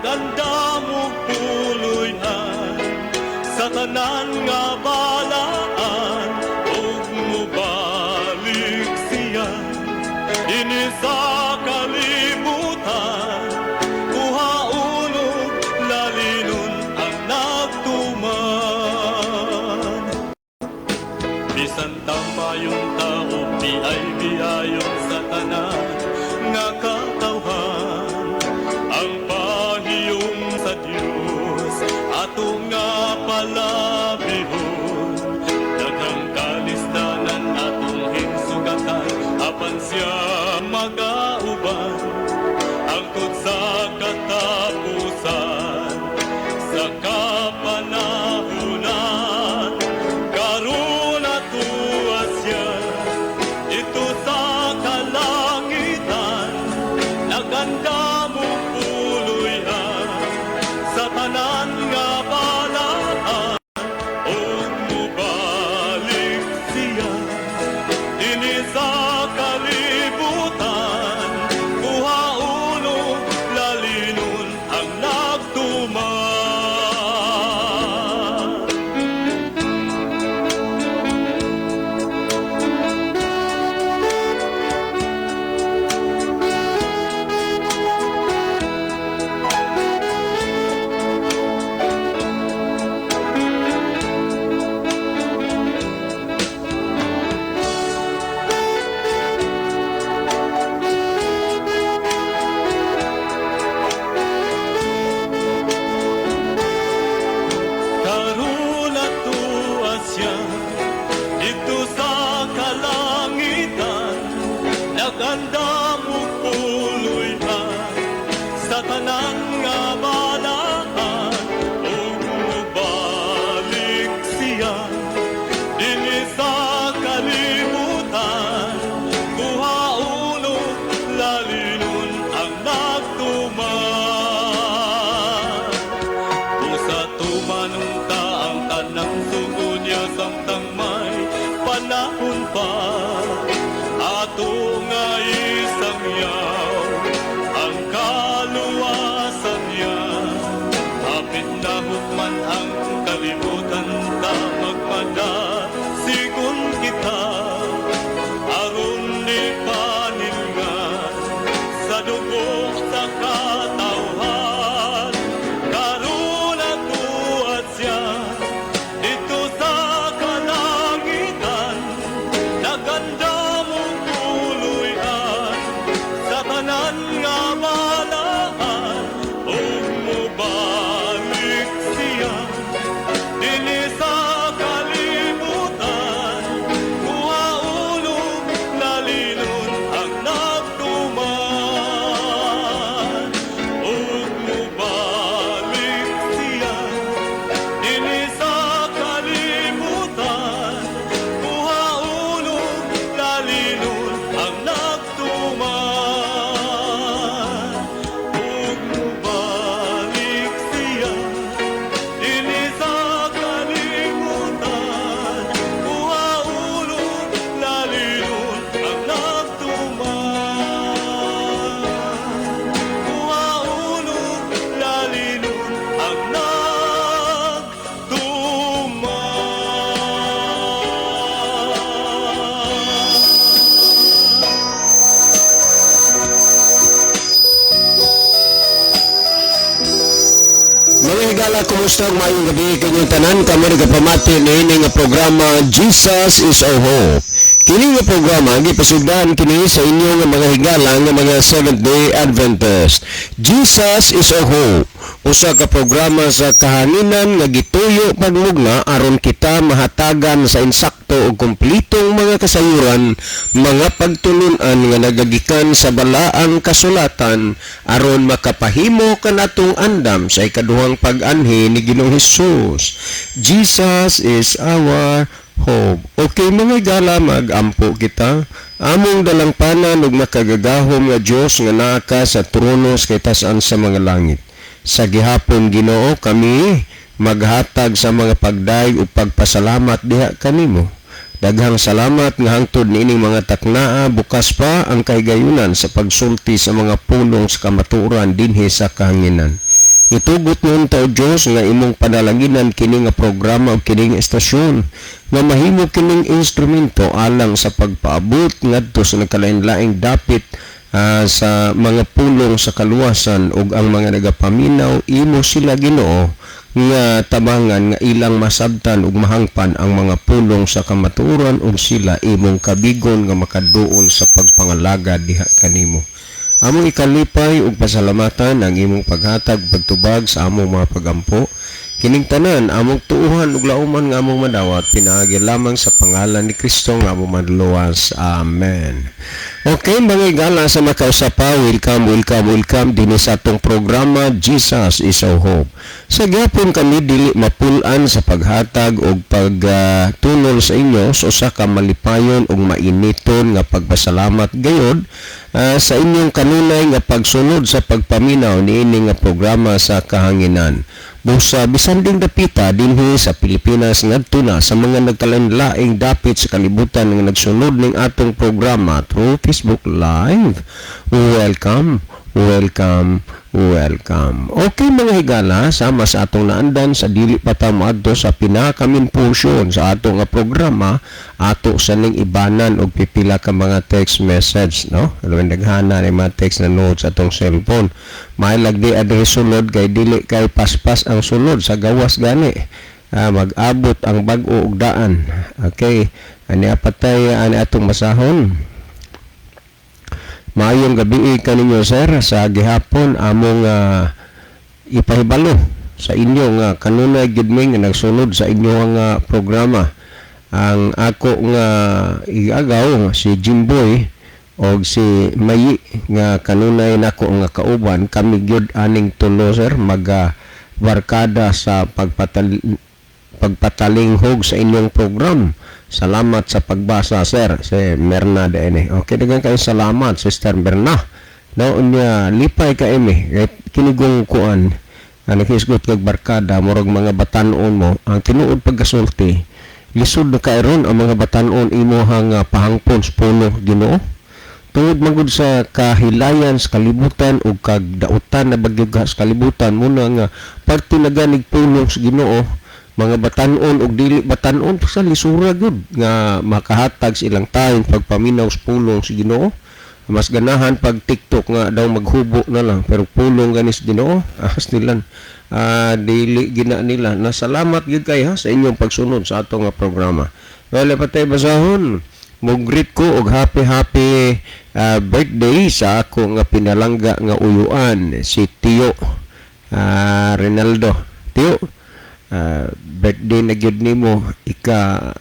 Nagandam og puloy-an sa tanan nga balaan ug mobalik siya dinhi sa kalibutan, kuhaon ug lalinon ang nagtuman. Bisan tampayon tao, biay-biayon sa tanan nga katawhan, ang pahiyom sa Dios ato nga palabihon. Daghang kalisdanan atong hinsugatan, apan siya magauban hangtod sa katapusan sa kapanahunan. Karon atoa siya didto sa kalangitan, nagandam og puloy-an sa tanan nga balaan ug mobalik siya dinhi sa kalibutan, kuhaon ug lalinon ang nagtuman. Karon atoa siya didto sa kalangitan, nagandam og puloy-an sa tanan nga balaan ug mobalik siya dinhi sa kalibutan, kuhaon ug lalinon ang nagtuman. Usa tumanon ta ang tanang sugo niya samtang may panahon pa, ato nga isangyaw ang kaluwasan niya. Hapit na hukman ang kalibutan, ta magpadasigon kita aron di panilngan sa dugo sa katawhan. Karon atoa siya didto sa kalangitan, nagandam og puloy-an sa tanan nga balaan ug mobalik siya dinhi sa kalibutan, kuhaon ug lalinon ang nagtuman ug mobalik siya dinhi sa kalibutan, kuhaon ug lalinon ang nagtuman ug mobalik siya dinhi sa kalibutan, kuhaon ug lalinon ang nagtuman, kuhaon ug lalinon ang nagtuman. Mga higala, kumusta ug maayong gabi kanyong tanan? Kamo nagapamati niini nga programa, Jesus is Our Hope. Kini nga programa gipasugdan kini sa inyo nga mga higala nga mga Seventh Day Adventist. Jesus is Our Hope. Usa ka programa sa kahanginan nga gituyo pagmugna aron kita mahatagan sa insakto ug kumplitong mga kasayuran, mga pagtulun-an nga nagagikan sa balaang kasulatan aron makapahimo kanatong andam sa ikaduhang pag-anhi ni Ginoong Hesus. Jesus is our hope. Okay, mga gala, magampo kita. Among dalangpanan ug makagagahom nga Dios nga naa ka sa trono sa kitasan sa mga langit. Sa gihapon, Ginoo, kami maghatag sa mga pagdayeg ug pagpasalamat diha kanimo. Daghang salamat nga hangtod niining mga taknaa bukas pa ang kahigayunan sa pagsulti sa mga pulong sa kamatuoran dinhi sa kahanginan. Itugot nun ta, O Diyos, nga imong panalanginan kini nga programa o kini nga estasyon nga mahimo kining instrumento alang sa pagpaabot ngadto sa nagkalain-laing dapit sa mga pulong sa kaluwasan, ug ang mga nagapaminaw, imo sila, Ginoo, nga tabangan nga ilang masabtan ug mahangpan ang mga pulong sa kamatuoran, ug sila imong kabigon nga makaduol sa pagpangalaga diha kanimo. Among ikalipay ug pasalamatan ang imong paghatag, pagtubag sa among mga pagampo. Kining tanan among tuuhan ug lauman nga among madawat pinaagi lamang sa pangalan ni Kristo nga among Manluluwas. Amen. Okay, mga igala sa makausapa, welcome, welcome, welcome dinhi sa atong programa Jesus is Our Hope. Sa gyapon kami dili mapul-an sa paghatag og pagtunol sa inyo sa usa ka malipayon ug mainiton nga pagpasalamat gayod sa inyong kanunay nga pagsunod sa pagpaminaw niini nga programa sa kahanginan. Busa bisan ding dapita dinhi sa Pilipinas ngadto na sa mga nagkalain-laing dapit sa kalibutan nga nagsunod ning atong programa through Facebook Live. Welcome, welcome, welcome. Okay, mga higala, sama sa atong naandan, sa dili pa ta moadto sa pinaka-main portion sa atong nga programa, ato sa ning ibanan og pipila ka mga text message, no? Alam, daghana ni mga text na notes atong cellphone. Maayo di adre sulod kay dili kay paspas ang sulod sa gawas gani. Mag-abot ang bag-o og daan. Okay, ani apatay ani atong masahon. Maayong gabi kaninyo, sir, sa gihapon among ipahibalo sa inyo nga kanunay gid mi nga nagsunod sa inyo nga programa. Ang ako nga igagaw si Jimboy og si Mayi nga kanunay nako nga kauban, kami gyud aning tulo, sir, maga barkada sa pagpatalinghog sa inyong program. Salamat sa pagbasa, sir. Si Merna de. Okay, daghang kayo salamat, Sister Merna. No, unya lipay ka imi kay kinigong kuan ang naghisgot kag barkada, murag mga batan-on mo ang tinuod pagkasulti. Lisod na kairon ang mga batan-on imuhang pahangpon sa pulong Ginoo tungod man gud sa kahilayan sa kalibutan ug kagdautan na bagyog sa kalibutan muna nga parte na ganig pulong sa Ginoo, mga batan-on ug dili batan-on sa lisura gyud nga makahatag sa ilang time pagpaminaw sa pulong sa Ginoo. Mas ganahan pag TikTok nga daw maghubo na lang, pero pulong ganis Ginoo ahas nilan dili gina nila na. Salamat gyud kay ha sa inyong pagsunod sa atong nga programa. Well, patay basahon, mo-greet ko og happy happy birthday sa ako nga pinalangga nga uyuan, si Tio Rinaldo. Tio, birthday na gyud nimo, ika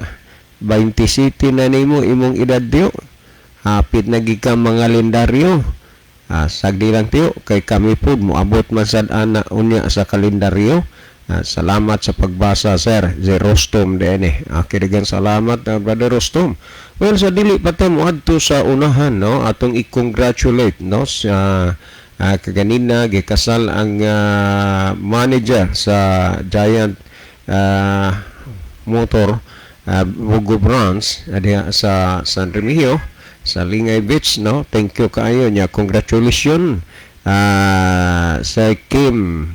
27 na nimo imong edad, Tio. Hapit na gid ka mga kalendaryo. Sagdi lang, Tiyo, kay kami pud moabot man sad ana unya sa kalendaryo. Salamat sa pagbasa, sir. Si Rostom din eh. Okay, daghang salamat, Brother Rostom. Well, sa dili pa ta moadto sa unahan, no, atong i-congratulate, no, sa kaganina gikasal ang manager sa Giant Motor Bogo Branch diha sa San Remigio sa Lingay Beach, no. Thank you kaayo niya. Congratulations sa Kim,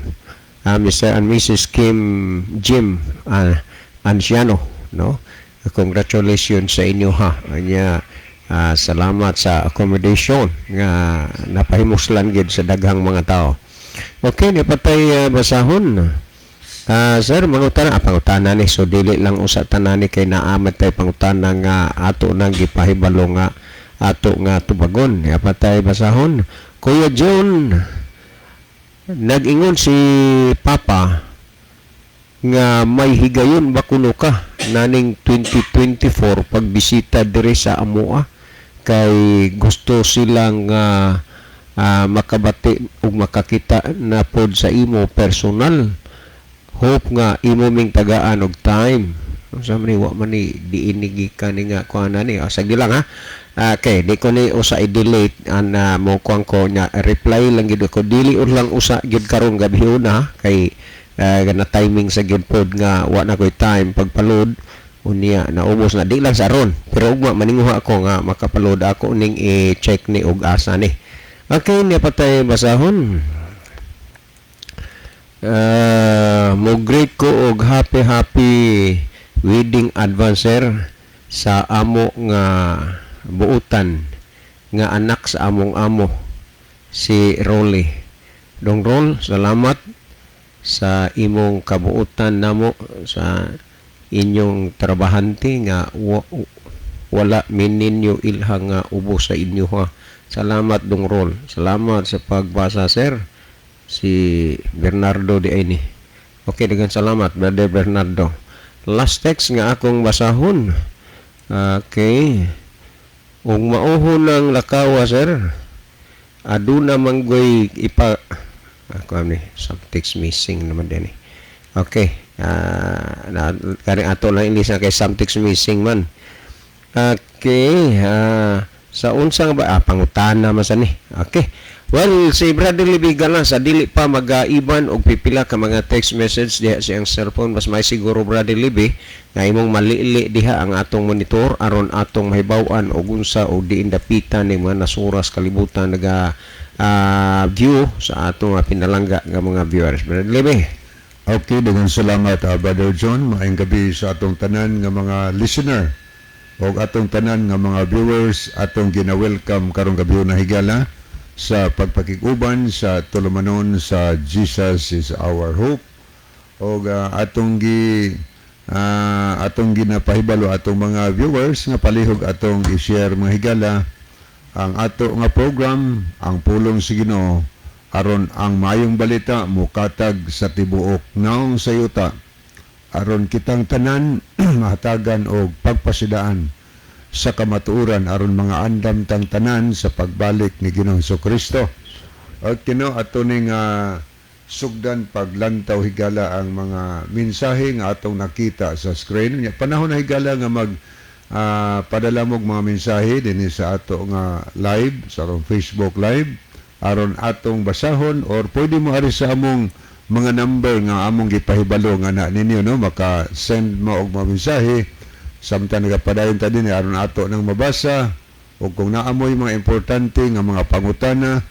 Mr. and Mrs. Kim Jim Anciano, no. Congratulations sa inyo ha. Anya salamat sa accommodation nga napahimuslan gid sa daghang mga tao. Okay, ni patay basahon. Sir, mangutana, pangutana ni, so dili lang usa tanan ni kay naamat tay pangutana nga ato nang gipahibalo nga ato nga tubagon. Ya patay basahon. Kuya John, nag-ingon si Papa nga may higayon ba kuno ka naning 2024 pagbisita diri sa amoa kay gusto silang makabati ug makakita na pod sa imo personal. Hope nga imo ming tagaan og time. Unsa man ni, wa man ni diini gikan ni nga kuan ni. Oh, sagdi lang ha. Okay, di ko ni usa i-delete an mo kuan ko nya, reply lang gid ko, dili ur lang usa gid karon gabi una kay na timing sa gid pod nga wa na koy time pagpaload unya naubos na, di lang sa ron, pero ugma maninguha ako nga makapaload ako ning i-check ni og asa ni. Okay, niya patay basahon. Mo-greet ko og happy happy wedding advancer sa amo nga buutan nga anak sa among amo, si Rolly. Dong Rol, salamat sa imong kabuutan namo sa inyong trabahante nga wala mininyo ilha nga ubo sa inyo ha. Salamat, Dong Rol. Salamat sa pagbasa, sir. Si Bernardo di ay ni. Okay, daghang salamat, Brother Bernardo. Last text nga akong basahon. Okay. Ug mauhon ng lakawa, sir. Aduna manggoy ipa ako ni some text missing naman din eh. Okay. Na kani ato lang ilisa kay some text missing man. Okay, sa unsa nga ba pangutana man sa ni. Okay. Well, si Brother Libiga lang sa dili pa magaiban og pipila ka mga text message diha sa iyang cellphone, mas may siguro, Brother Libi, nga imong malili diha ang atong monitor aron atong mahibaw-an og unsa og diin dapitan ni mga nasuras kalibutan naga view sa atong pinalangga nga mga viewers. Brother Libi. Okay, daghang salamat, Brother John. Maayong gabi sa atong tanan nga mga listener o atong tanan nga mga viewers, atong gina-welcome karong gabi na, higala, sa pagpakig-uban sa tulumanon sa Jesus is Our Hope. O atong ginapahibalo atong mga viewers nga palihog atong i-share, mga higala, ang ato nga program, ang pulong sa Ginoo, aron ang maayong balita mukatag sa tibuok naong sa yuta, aron kitang tanan mahatagan og pagpasidaan sa kamatuoran, aron mga andam tang tanan sa pagbalik ni Ginoong Kristo. At kino ato ning sugdan paglantaw, higala, ang mga mensahe nga atong nakita sa screen. Nya, panahon na, higala, nga mag padala mo og mga mensahe dinhi sa ato nga live sa atong Facebook Live aron atong basahon, or pwede mo ari sa among mga number nga among gipahibalo nga na ninyo, no, maka-send mo og mga mensahe samtang nagapadayon ta dinhi aron ato nang mabasa, o kung naamoy mga importante nga mga pangutana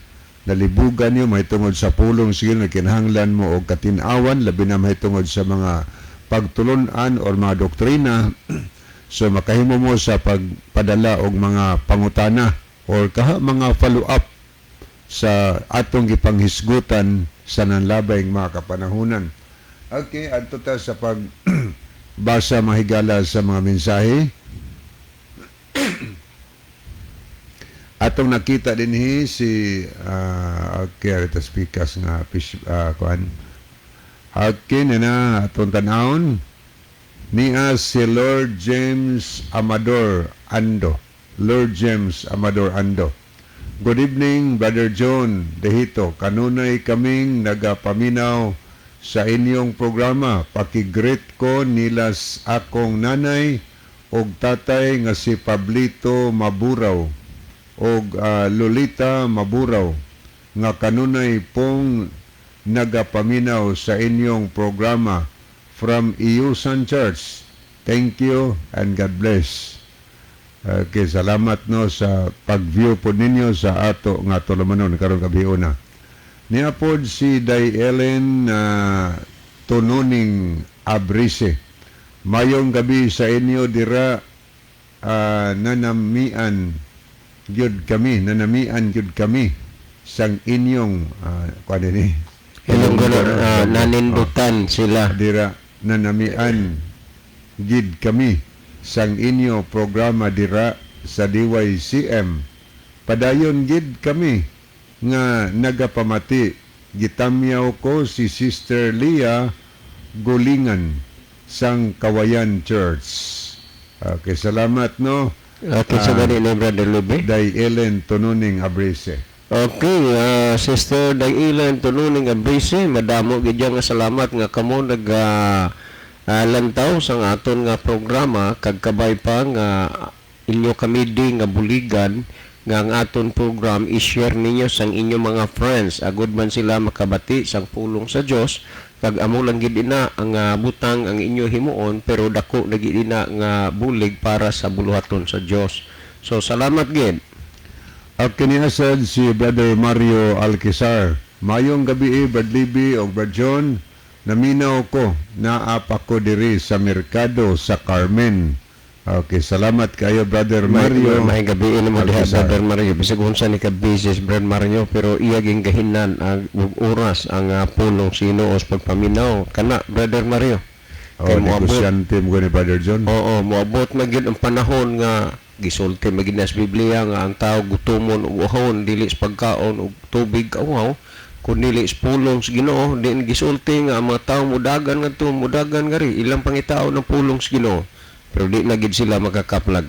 nalibugan niyo mahitungod sa pulong sige na kinahanglan mo og katin-awan, labi na mahitungod sa mga pagtulon-an or mga doktrina, so makahimo mo sa pagpadala og mga pangutana or kaha mga follow-up sa atong gipanghisgutan sa nanlabay mga kapanahunan. Okay, adto ta sa pag basa, mahigala, sa mga mensahe. Atong nakita dinhi si okay, arita speakers nga fish kuan. Okay na na atong tan-awon niya si Lord James Amador Ando. Lord James Amador Ando. "Good evening, Brother John Dehito. Kanunay kaming nagapaminaw sa inyong programa. Pakigreet ko nila akong nanay og tatay nga si Pablito Maburaw og Lolita Maburaw nga kanunay pong nagapaminaw sa inyong programa from Iusan Church. Thank you and God bless." Okay, salamat, no, sa pag-view po ninyo sa ato nga tulumanon karong gabi una. Niya pod si Day Ellen Tununing Abrise. "Mayong gabi sa inyo dira, nanamian gyud kami, nanamian gyud kami sang inyong kuan ni." Ilonggo, nanindutan sila. "Dira, nanamian gid kami sang inyo programa dira sa DYCM. Padayon gid kami nga nagapamati. Gitamyaw ko si Sister Leah Gulingan sang Kawayan Church." Okay, salamat, no. Okay, sa gani ni Brother Lube. Day Ellen Tununing Abrise. Okay, Sister Dagilan Tununing Abrise, madamo gid nga salamat nga kamo nag lantaw sa aton nga programa kag kabay pa nga inyo kami di nga buligan nga ang aton program i-share ninyo sang inyong mga friends agud man sila makabati sang pulong sa Dios, kag amo lang gid ina ang butang ang inyo himuon, pero dako na gid ina nga bulig para sa buluhaton sa Dios. So salamat gid. At kiniasad si Brother Mario Alquizar. Mayong gabi, Brad Libby o Brad John, naminaw ko, naa pa ko diri sa merkado sa Carmen. Okay, salamat kayo, Brother Mario. May gabi mo diha, Alcazar. Brother Mario. Bisag unsa ni ka busy, Brother Mario, pero iya ging gahinan ang ug oras ang pulong sa Ginoo sa pagpaminaw kana, Brother Mario. Oh, Kay moabot negosyante mo ni Brother John. Oo, moabot man gyud ang panahon nga gisulti man gyud na sa Biblia nga ang tao gutomon ug uhawon, dili sa pagkaon ug tubig kauhaw kun dili sa pulong sa Ginoo. Din gisulti nga ang mga tao mudagan ngadto, mudagan ngari, ilang pangitao ng pulong sa Ginoo, pero di na gid sila makakaplag.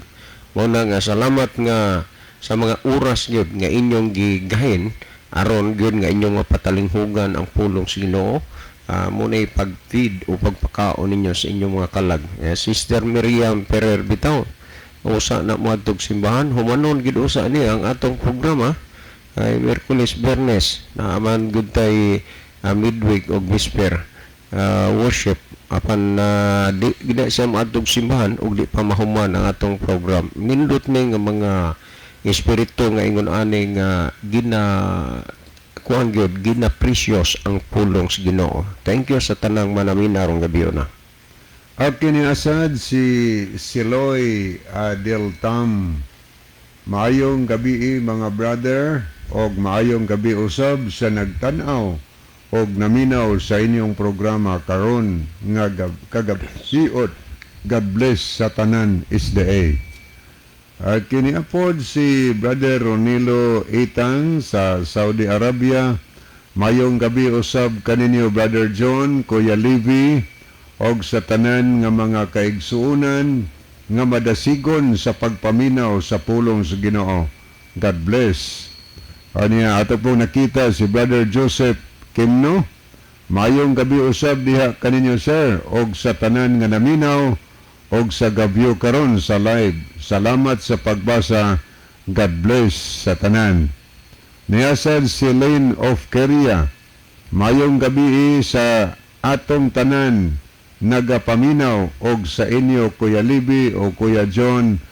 Mao na nga salamat nga sa mga oras gyud nga inyong gigahin aron gyud nga inyong mapatalinghugan ang pulong sa Ginoo. Mo na pag-feed o pagpakaon ninyo sa inyong mga kalag. Eh, Sister Miriam Ferrer bitaw usa na moadtog simbahan, humanon gid usa ni ang atong programa ay Miyerkules, Biyernes na man gud tay midweek og Vesper worship, apan di gid na siya moadtog simbahan ug di pa mahuman ang atong program. Nindot ni nga mga espiritu nga ingon ani nga gina kuan gyud, gina precious ang pulong sa Ginoo. Thank you sa tanang manaminaw rong gabi na. At kiniasad si Siloy Adel Tam. Maayong gabi, mga brother, og maayong gabi usab sa nagtan-aw og naminaw sa inyong programa karon nga kagabi. Siot. God bless sa tanan SDA. At kiniapod si Brother Ronilo Itang sa Saudi Arabia. Mayong gabi usab kaninyo, Brother John, Kuya Levi, og sa tanan nga mga kaigsuonan nga madasigon sa pagpaminaw sa pulong sa Ginoo. God bless. Aniya ato pong nakita si Brother Joseph Kimno. Mayong gabi usab diha kaninyo, sir, og sa tanan nga naminaw og sa gabyo karon sa live. Salamat sa pagbasa. God bless sa tanan. Niasad si Lane of Korea. Mayong gabi sa atong tanan nagapaminaw og sa inyo, Kuya Libby o Kuya John.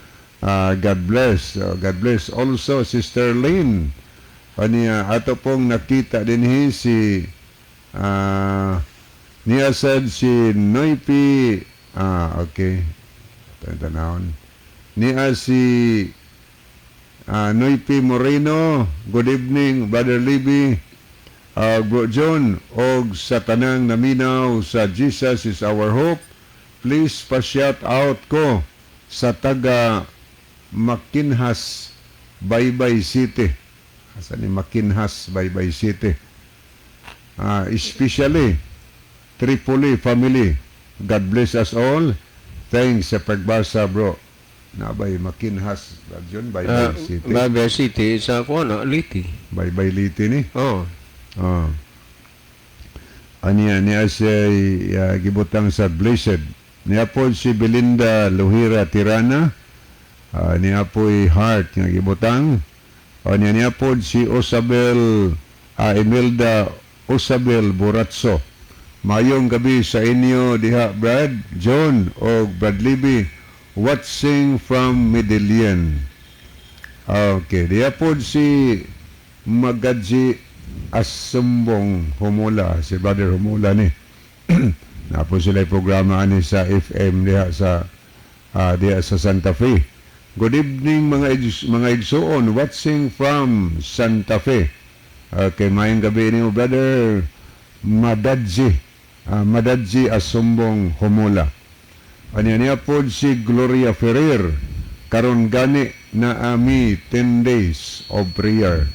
God bless. God bless also, Sister Lane. Aniya ato pong nakita dinhi si niya said si Noipi, okay, tanawon niya si Noipi Moreno. Good evening, Brother Libby, Bro John, og sa tanang naminaw sa Jesus Is Our Hope. Please pa-shout out ko sa taga Makinhas, Baybay City. Asa ni Makinhas, Baybay City? Especially Tripoli family. God bless us all. Thanks sa pagbasa, bro. Nabay Makinhas, Brother John, Baybay City. Baybay City sa kuan na Leyte. Baybay Leyte ni. Oh. Oh. Aniya niya siya gibutang sa blessed. Niya po si Belinda Luhira Tirana. Niya po'y heart nga gibutang. Niya niya po si Osabel, Imelda Osabel Buratso. Mayong gabi sa inyo diha, Brad John o Brad Libby, watching from Medellin. Okay, diha po si Magadji Asumbong Humula, si Brother Humula ni. Napo sila programa ani sa FM diha sa Santa Fe. Good evening, mga igsuon watching from Santa Fe. Okay, mayong gabi nimo, Brother Madadji. Madadji Asumbong Humula. Anya niya po si Gloria Ferrer. Karon gani na ami 10 days of prayer.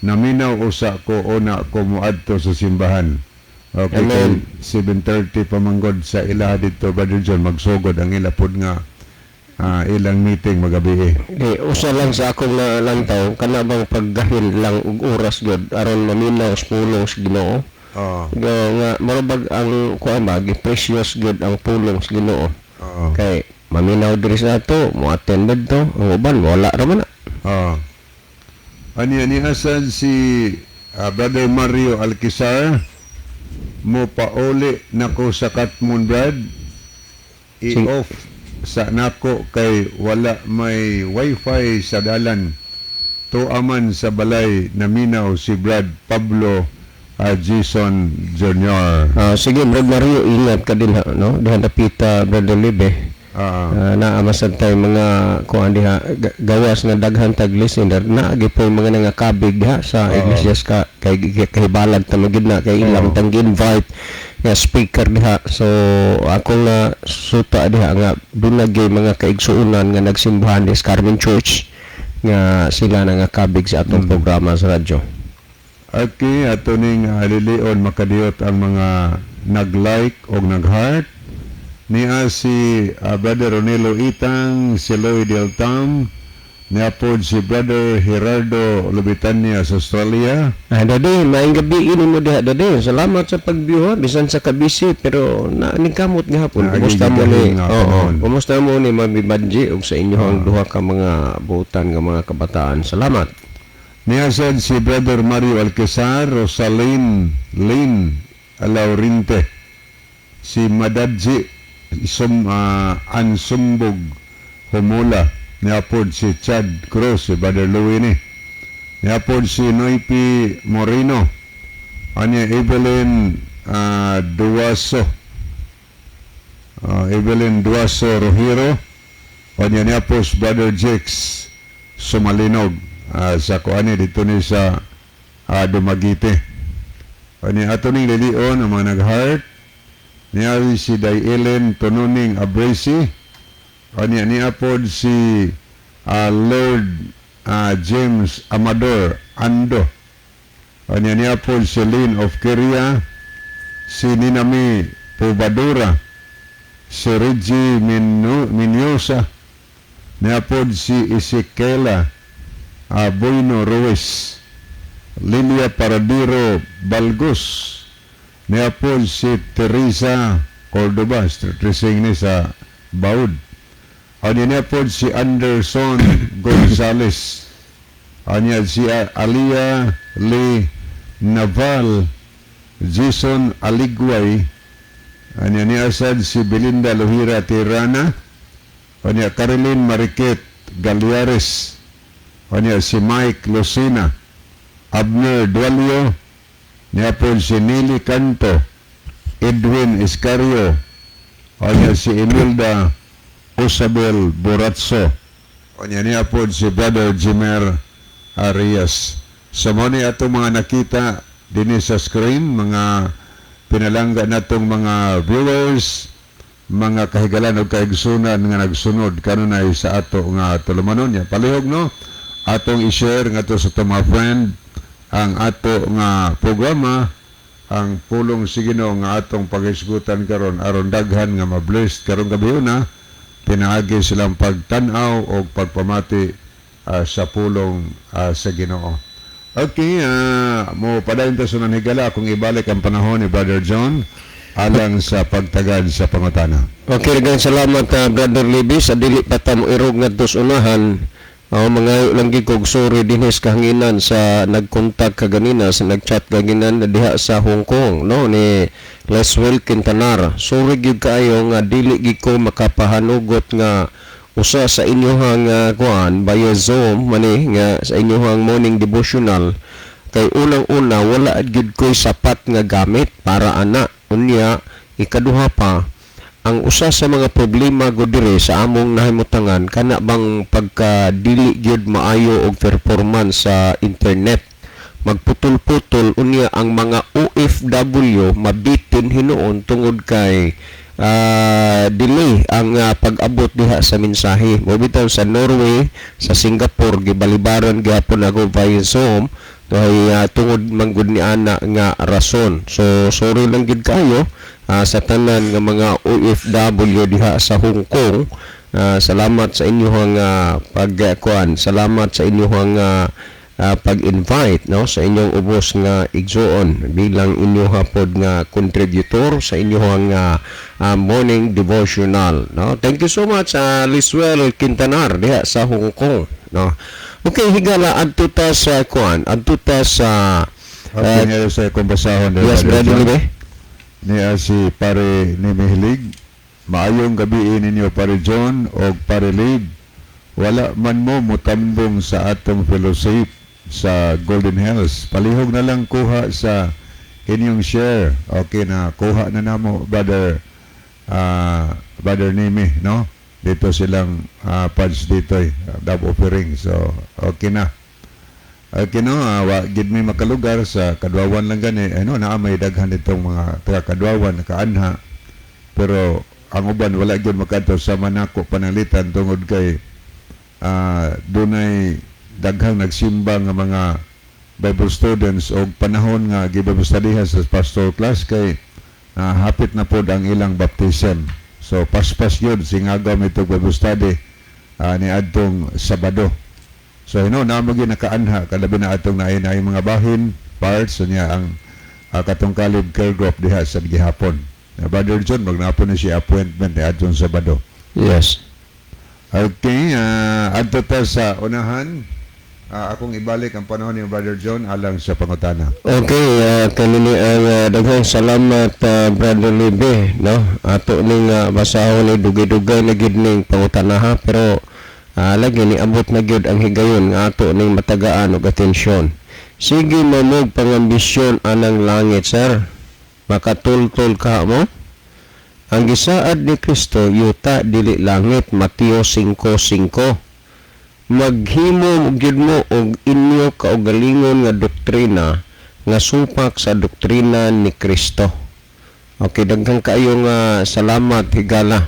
Naminaw usa ko, una ko moadto sa simbahan. Okay, Amen. kay 7:30 pa manggod sa ila dito, Brother John, magsugod ang ila pod nga ilang meeting magabi. Di, usa lang sa akong nalantaw, kana bang paggahin lang og oras gyud aron maminaw sa pulong sa Ginoo. Oo. Nga marabag ang kuan ba, precious gyud ang pulong sa Ginoo. Oo. Kay maminaw diri sa ato, mo attend to, ang uban wala ra man na. Oo. Anya ni asan si Brother Mario Alquizar, mo pauli nako sa Katmon, Brad. I-off sa nako kay wala may wifi sa dalan. Tuaman sa balay naminaw si Brad Pablo. Jason Jr. Ah, sige, Brad Mario, ingat ka din ha, no? Diha napita, Brother Libe. Ah, naa masad tay mga kuan diha gawas nga daghan tag listener na po mga nangakabig diha sa iglesia ka kay kahibalag ta magid na kay ilang tang invite nga speaker diha. So ako nga suta diha nga dunagay mga kaigsuonan nga nagsimbahan di sa Carmen Church nga sila nangakabig sa atong programa sa radyo. Okay, ato ning lilion makadiyot ang mga nag-like o nag-heart. Niya si Brother Ronelo Itang, si Lloyd Del Tam, niya po si Brother Gerardo Lubitania sa Australia. Ah, Dade, maayong gabi ini mo diha, Dade. Salamat sa pag-view ha, bisan sa kabisi pero na ningkamot gihapon. Naagi Kumusta mo ni? gihapon nga Oo, panahon. kumusta mo ni Mami Banji ug sa inyohang duha ka mga buutan nga mga kabataan. Salamat. Niya sad si Brother Mario Alcazar, Rosaline Lynn Laurinte, si Madadji Sum, Ansumbog Humula, niya po si Chad Cruz, si Brother Louie ni. Niya po si Noipi Moreno, anya Evelyn Duaso, Evelyn Duaso Rojiro, anya niya po si Brother Jakes Sumalinog, sa kuani dito ni sa Dumaguete. Anya ato ning lilion ang mga nag-heart, niya si Day Ellen Tununing Abresi, anya niya po si Lord James Amador Ando, anya niya po si Lynn of Korea, si Ninami Pubadura, si Reggie Minyosa, niya po si Ezekiela Bueno Ruiz, Lilia Paradiro Balgos, niya po si Teresa Cordoba, street racing ni sa Baud. Anya niya po si Anderson Gonzales. Anya si Alia Lee Naval, Jason Aligway. Anya niya sad si Belinda Lohira Tirana. Anya Caroline Mariquet Galiares. Anya si Mike Lucina, Abner Dualio, niya po si Nili Canto, Edwin Iscario, anya si Emilda Isabel Boratso, anya niya po si Brother Jimer Arias. Sa mo ni atong mga nakita dinhi sa screen, mga pinalangga natong mga viewers, mga kahigalan o kaigsunan nga nagsunod kanunay sa ato nga tulumanon niya. Palihog no, atong i-share ngadto sa atong mga friend ang ato nga programa, ang pulong sa Ginoo nga atong paghisgutan karon aron daghan nga ma-blessed karong gabi una pinaagi silang pagtan-aw o pagpamati sa pulong sa Ginoo. Okay, mo padayon ta sa higala kung ibalik ang panahon ni Brother John alang sa pagtagad sa pangutana. Okay, daghang salamat, Brother Libby, sa dili pa ta mo irog ngadto sa unahan. Oh, mangayo lang gid kog sorry dinhi sa kahanginan sa nagkontak kaganina, sa nagchat kaganina diha sa Hong Kong, no, ni Leswell Quintanar. Sorry gyud kaayo nga dili gid ko makapahanugot nga usa sa inyohang kuan via Zoom mani nga sa inyohang morning devotional kay unang-una wala gyud ko'y sapat nga gamit para ana. Unya ikaduha pa, ang usa sa mga problema gud diri sa among nahimutangan kana bang pagka dili gyud maayo og performance sa internet, magputol-putol. Unya ang mga OFW mabitin hinuon tungod kay delay ang pag-abot diha sa mensahe. Mo bitaw sa Norway, sa Singapore, gibalibaran gihapon ako via Zoom kay tungod man gud ni ana nga rason. So sorry lang gid kayo sa tanan nga mga OFW diha sa Hong Kong. Salamat sa inyong pagkuan, salamat sa inyong pag-invite, no, sa inyong ubos nga igsuon bilang inyong hapod nga contributor sa inyong morning devotional, no. Thank you so much, Liswell Quintanar diha sa Hong Kong, no. Okay, higala, adto ta sa kuan, adto ta sa Okay, nga sa akong basahon. Yes, Brother Libe. Niya si Pare ni Mihilig. Maayong gabi ninyo, Pare John o Pare Lib. Wala man mo mutambong sa atong fellowship sa Golden Hills. Palihog na lang kuha sa Inyong share. Okay na kuha na namo, brother Nimi, no? Dito silang pads dito eh, dove offering. So okay na. Okay no, wa gid mi makalugar sa Kadwawan lang gani. Ano naa may daghan itong mga taga Kadwawan nakaanha. Pero ang uban wala gyud makadto sa manako pananglitan tungod kay dunay daghang nagsimba nga mga Bible students og panahon nga gi-Bible studyhan sa pastor class kay hapit na pod ang ilang baptism. So paspas yun singagaw mito Bible study ni adtong Sabado. So hino na mo gyud nakaanha kalabi na atong naay naay mga bahin parts niya ang katong Caleb Care Group diha sa gihapon. Brother John, magnapon na siya appointment ni adtong Sabado. Yes. Okay, adto ta sa unahan. Akong ibalik ang panahon ni Brother John alang sa pangutana. Okay, kanini ang daghang salamat, Brother Libe, no? Ato ning basahon ni dugay-dugay na gid ning pangutana ha, pero lagi ni abot na gyud ang higayon nga ato ning matagaan og atensyon. Sige mamog pangambisyon anang langit, sir. Makatultol ka mo? Ang gisaad ni Kristo yuta dili langit, Mateo 5:5. Maghimo gyud mo og inyo kaugalingon nga doktrina nga supak sa doktrina ni Kristo. Okay, daghan kaayo nga salamat, higala.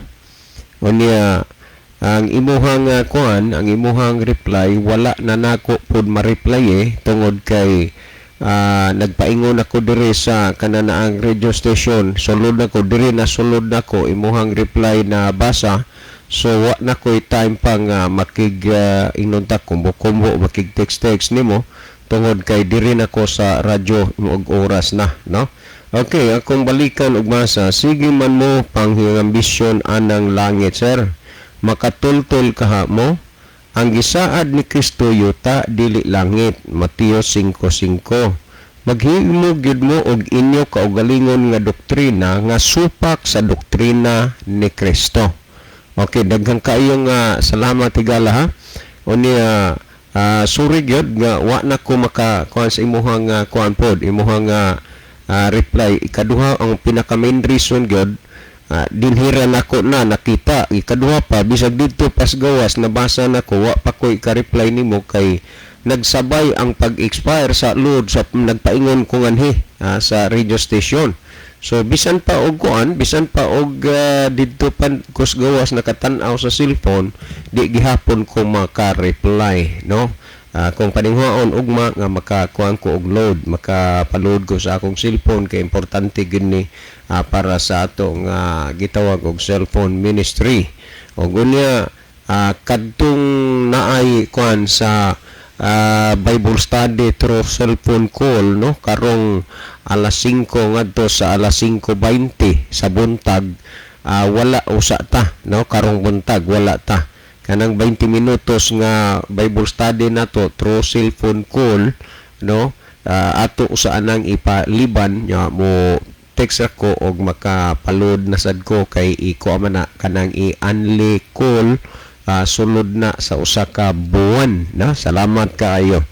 Unya ang imuhang kuan, ang imuhang reply wala na nako pud ma-reply eh tungod kay nagpaingon ako diri sa kananaang radio station. Sulod nako diri na sulod nako imuhang reply na basa. So wa na ko'y time pa nga makig ingnon ta kumbo-kumbo, makig text-text nimo tungod kay diri na ko sa radyo og oras na, no? Okay, akong balikan og masa. Sige man mo panghingambisyon anang langit, sir. Makatultol kaha mo? Ang gisaad ni Kristo yuta dili langit, Mateo 5:5. Maghimo gyud mo og inyo kaugalingon nga doktrina nga supak sa doktrina ni Kristo. Okay, daghan kaayo nga salamat, higala ha. Unya sorry gyud nga wa na ko maka kuan sa imuhang kuan pod, imuhang reply. Ikaduha, ang pinaka main reason gyud dinhira nako na nakita. Ikaduha pa, bisag didto pas gawas nabasa nako, wa pa ko ika-reply nimo kay nagsabay ang pag-expire sa load sa nagpaingon ko nganhi sa radio station. So bisan pa og kuan, bisan pa og didto pa kus gawas nakatan-aw sa cellphone, di gihapon ko maka-reply, no? Kung paninghuaon ugma nga makakuan ko og load, makapaload ko sa akong cellphone kay importante gid ni para sa atong gitawag og cellphone ministry. Og unya kadtong naay kuan sa Bible study through cellphone call, no, karong alas 5 ngadto sa alas 5:20 sa buntag, wala usa ta, no? Karong buntag wala ta kanang 20 minutos nga Bible study nato through cellphone call, no? Ato usa anang ipaliban nya mo text ako og makapaload na sad ko kay iko man na kanang i-only call sulod na sa usa ka buwan na. Salamat kaayo.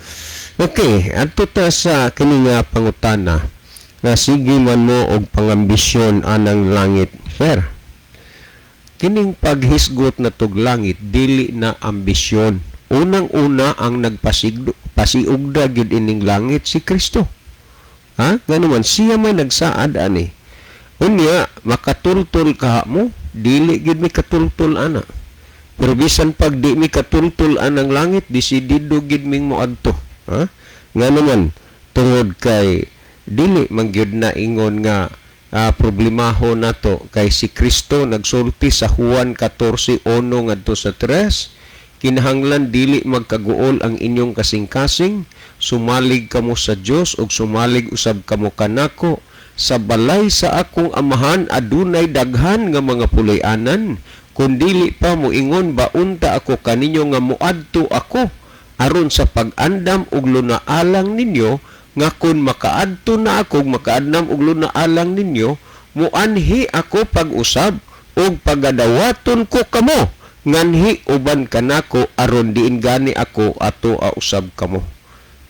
Okay, adto ta sa kini nga pangutana nga sige man mo og pangambisyon anang langit, sir. Kining paghisgot na tug langit dili na ambisyon. Unang-una, ang nagpasigdo pasiugda gyud ining langit si Kristo. Ha? Ngano man siya may nagsaad ani. Unya makatultol ka mo, dili gyud mi katultol ana. Pero bisan pag di mi katultol anang langit, desidido gyud ming moadto. Ha? Ngano man tungod kay dili man gyud na ingon nga problemaho nato kay si Kristo nagsulti sa Juan 14:1 ngadto sa 3, "Kinahanglan dili magkaguol ang inyong kasing-kasing. Sumalig kamo sa Dios ug sumalig usab kamo kanako. Sa balay sa akong amahan adunay daghan nga mga puloy-anan. Kun dili pa, moingon ba unta ako kaninyo nga moadto ako aron sa pag-andam og lunaalang ninyo, nga kun makaadto na ako ug makaandam og lunaalang ninyo, muanhi ako pag-usab ug pagadawaton ko kamo nganhi uban kanako aron diin gani ako ato usab kamo."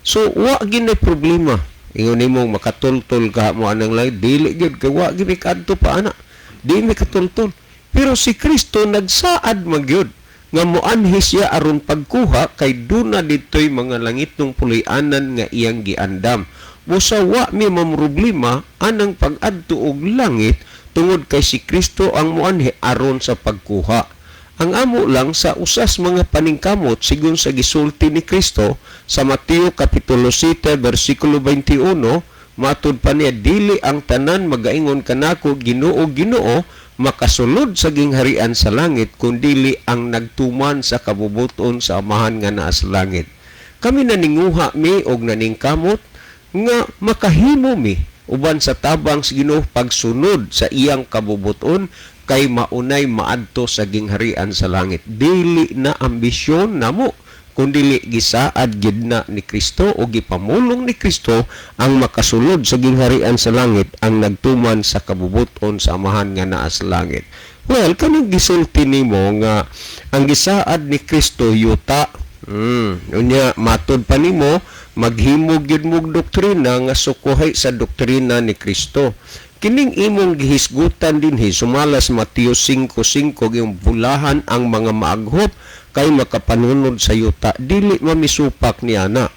So wa gini problema. Ingon nimo makatultol ka mo anang langit, dili gyud kay wa gyud mi kadto pa ana. Di mi katultol. Pero si Kristo nagsaad man gyud nga moanhi siya aron pagkuha kay duna dito'y mga langitnong puloy-anan nga iyang giandam. Busa wa mi mamroblema anang pag-adto og langit tungod kay si Kristo ang moanhi aron sa pagkuha. Ang amo lang sa usas mga paningkamot sigon sa gisulti ni Kristo sa Mateo Kapitulo 7 versikulo 21, matud pa niya, "Dili ang tanan magaingon kanako, 'Ginoo, Ginoo,' makasulod sa gingharian sa langit, kundili ang nagtuman sa kabubuton sa Amahan nga naa sa langit." Kami naninguha mi og naningkamot nga makahimo mi uban sa tabang sa Ginoo pagsunod sa iyang kabubuton kay maunay maadto sa gingharian sa langit. Dili na ambisyon namo kundili gisaad gid na ni Kristo o gipamulong ni Kristo ang makasulod sa gingharian sa langit ang nagtuman sa kabubuton sa Amahan nga naa sa langit. Well, kaning gisulti nimo nga ang gisaad ni Kristo yuta. Unya matod pa nimo maghimo gyud mo og doktrina nga sukuhay sa doktrina ni Kristo. Kining imong gihisgutan dinhi sumala sa Mateo 5:5, yung bulahan ang mga maaghop kay makapanunod sa yuta, dili mamisupak niya na.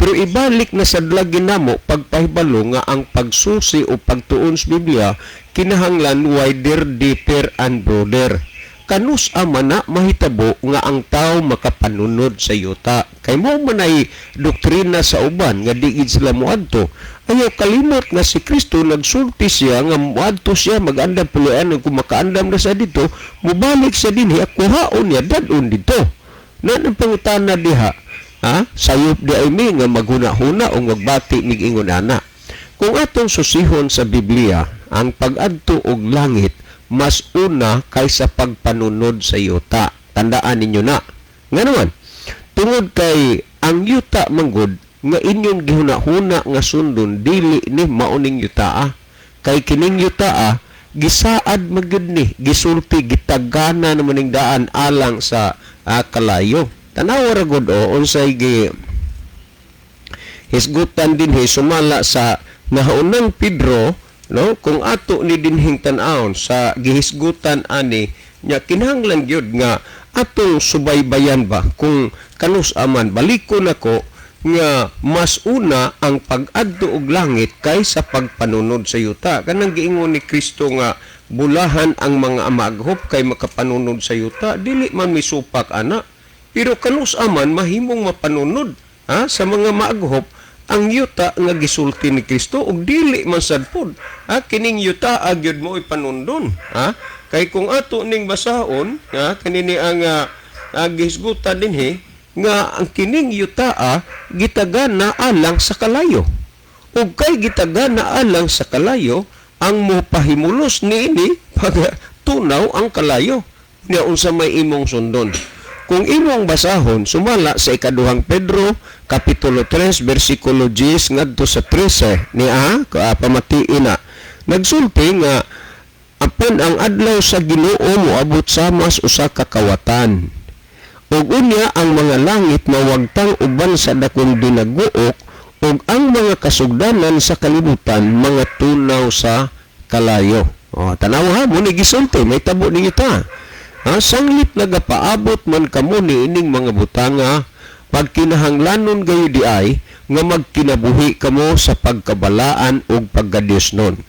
Pero ibalik na sa lagi namo pagpahibalo nga ang pagsusi o pagtuon sa Biblia kinahanglan wider, deeper and broader. Kanus ama na mahitabo nga ang tao makapanunod sa yuta? Kay mo manay doktrina sa uban nga di gid sila moadto. Ayaw kalimot nga si Kristo nagsulti siya nga moadto siya mag-andam puloy-anan, kung makaandam na sa dito, mubalik siya dinhi, kuhaon niya, dad-on dito. Na ang pangutana diha, ha? Sayop di ay mi nga maghuna-huna o magbati mig ingon ana. Kung atong susihon sa Biblia, ang pag-adto og langit mas una kaysa pagpanunod sa yuta. Tandaan ninyo na. Nga naman, tungod kay ang yuta manggod nga inyong gihuna-huna nga sundon, dili ni mauning yuta. Kay kining yuta gisaad magyud ni, gisulti, gitagana naman ning daan alang sa kalayo. Tanawa ra gud o unsay gi hisgutan dinhi sumala sa nahaunang Pedro, no? Kung ato ni dinhing tan-awon sa gihisgutan ani nya, kinahanglan gyud nga atong subaybayan ba kung kanus aman. Balikon nako nga mas una ang pag-adto og langit kaysa pagpanunod sa yuta. Kanang giingon ni Kristo nga bulahan ang mga maaghop kay makapanunod sa yuta, dili man misupak ana. Pero kanus aman mahimong mapanunod, ha, sa mga maaghop ang yuta nga gisulti ni Kristo ug dili man sad pod, ha, kining yuta agyud mo ipanundon, ha? Kay kung ato ning basahon, ha, kanini ang gihisgutan dinhi nga ang kining yuta gitagana alang sa kalayo, ug kay gitagana alang sa kalayo, ang mopahimulos niini pag tunaw ang kalayo nya, unsa may imong sundon? Kung imong basahon sumala sa ikaduhang Pedro kapitulo 3 bersikulo 10 ngadto sa 13 ni pamatiin na nagsulti nga apan ang adlaw sa Ginoo moabot sama sa usa ka kawatan, ug unya ang mga langit mawagtang uban sa dakong dinaguok ug ang mga kasugdanan sa kalibutan mga tunaw sa kalayo. O, tanawa ha, mo ni gisulti, may tabo ninyo ta. Ha, sanglit nagapaabot man kamo ni ining mga butanga, pagkinahanglanon gayo di ay nga magkinabuhi kamo sa pagkabalaan ug pagkadiyosnon.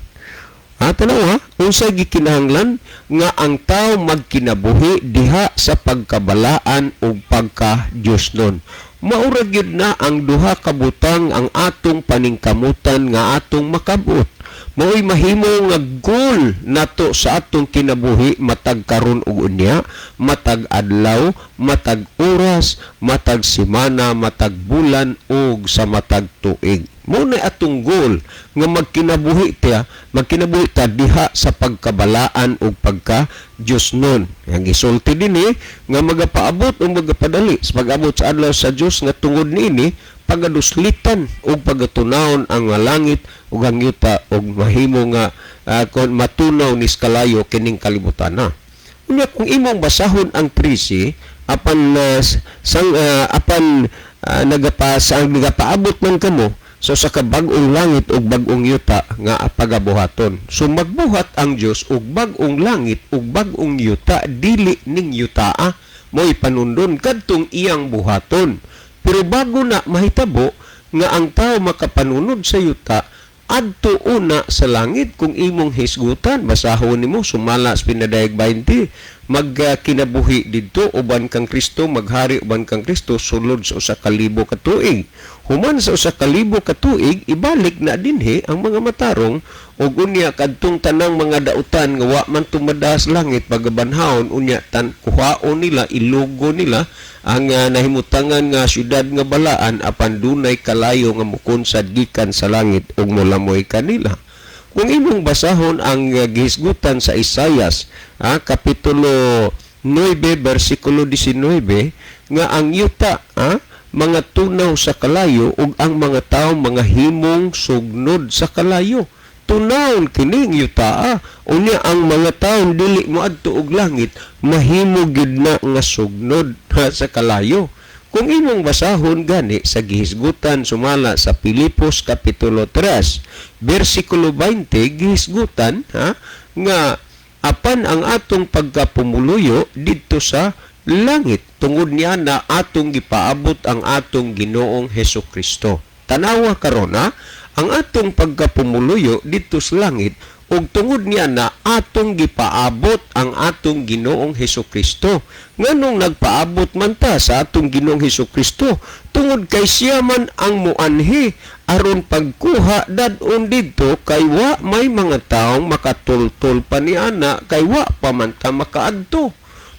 Ha, tanaw ha, unsay gikinahanglan nga ang tao magkinabuhi diha sa pagkabalaan ug pagka-Diyosnon? Maura gyud na ang duha ka butang ang atong paningkamutan nga atong makabot. Mao'y mahimo nga goal nato sa atong kinabuhi matag karon ug unya, matag adlaw, matag oras, matag semana, matag bulan ug sa matag tuig. Mao na atong goal nga magkinabuhi ta diha sa pagkabalaan ug pagka Diyosnon. Ang gisulti dinhi nga magapaabot o magapadali sa pag-abot sa adlaw sa Dios nga tungod niini pagaduslitan ug pagatunawon ang langit ug ang yuta ug mahimo nga kon matunaw ni kalayo kining kalibutan na. Unya kung imong basahon ang 13, apan sang apan nagapa sa nagapaabot man kamo Sa usa ka bag-ong langit ug bag-ong yuta nga pagabuhaton. So magbuhat ang Dios og bag-ong langit ug bag-ong yuta, dili ning yutaa mo'y panundon kadtong iyang buhaton. Pero bago na mahitabo nga ang tao makapanunod sa yuta, adto una sa langit. Kung imong hisgutan, basahon nimo sumala sa Pinadayag 20, magkinabuhi didto uban kang Kristo, maghari uban kang Kristo sulod sa 1,000 ka tuig. Human sa 1,000 ka tuig, ibalik na dinhi ang mga matarong ug unya kadtong tanang mga dautan nga wa man tumada sa langit pagabanhawon unya, tan kuhaon nila, ilugo nila ang nahimutangan nga syudad nga balaan, apan dunay kalayo nga mukunsad gikan sa langit ug molamoy kanila. Kung imong basahon ang gihisgutan sa Isayas, kapitulo 9 bersikulo 19, nga ang yuta mga tunaw sa kalayo ug ang mga tawo mga himong sugnod sa kalayo. Tunawon kining yuta, unya ang mga tawo dili moadto og langit mahimo gyud na nga sugnod sa kalayo. Kung imong basahon gani sa gihisgutan sumala sa Pilipos kapitulo 3 bersikulo 20, gihisgutan ha nga apan ang atong pagkapumuluyo didto sa langit, tungod niya na atong gipaabot ang atong Ginoong Hesus Kristo. Tanawa karon ha, ang atong pagkapumuluyo didto sa langit ug tungod niya na atong gipaabot ang atong Ginoong Hesus Kristo. Nganong nagpaabot man ta sa atong Ginoong Hesus Kristo? Tungod kay siya man ang muanhi aron pagkuha dad-on didto, kay wa may mga taong makatultol pa niana, kay wa pa man ta makaadto.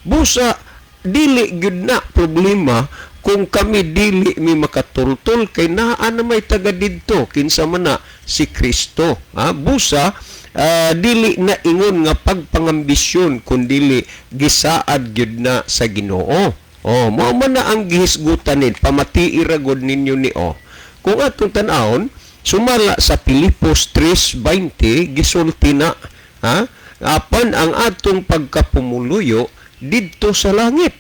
Busa dili gyud na problema kung kami dili mi makatultol, kay naa na may taga didto, kinsa man na? Si Kristo. Ha, busa dili na ingon nga pagpangambisyon, kun dili gisaad gyud na sa Ginoo. Oh, mao man na ang gihisgutan ni, pamatii ra gud ninyo ni oh. Kung atong tan-awon sumala sa Pilipos 3:20, gisulti na ha, apan ang atong pagkapumuluyo didto sa langit,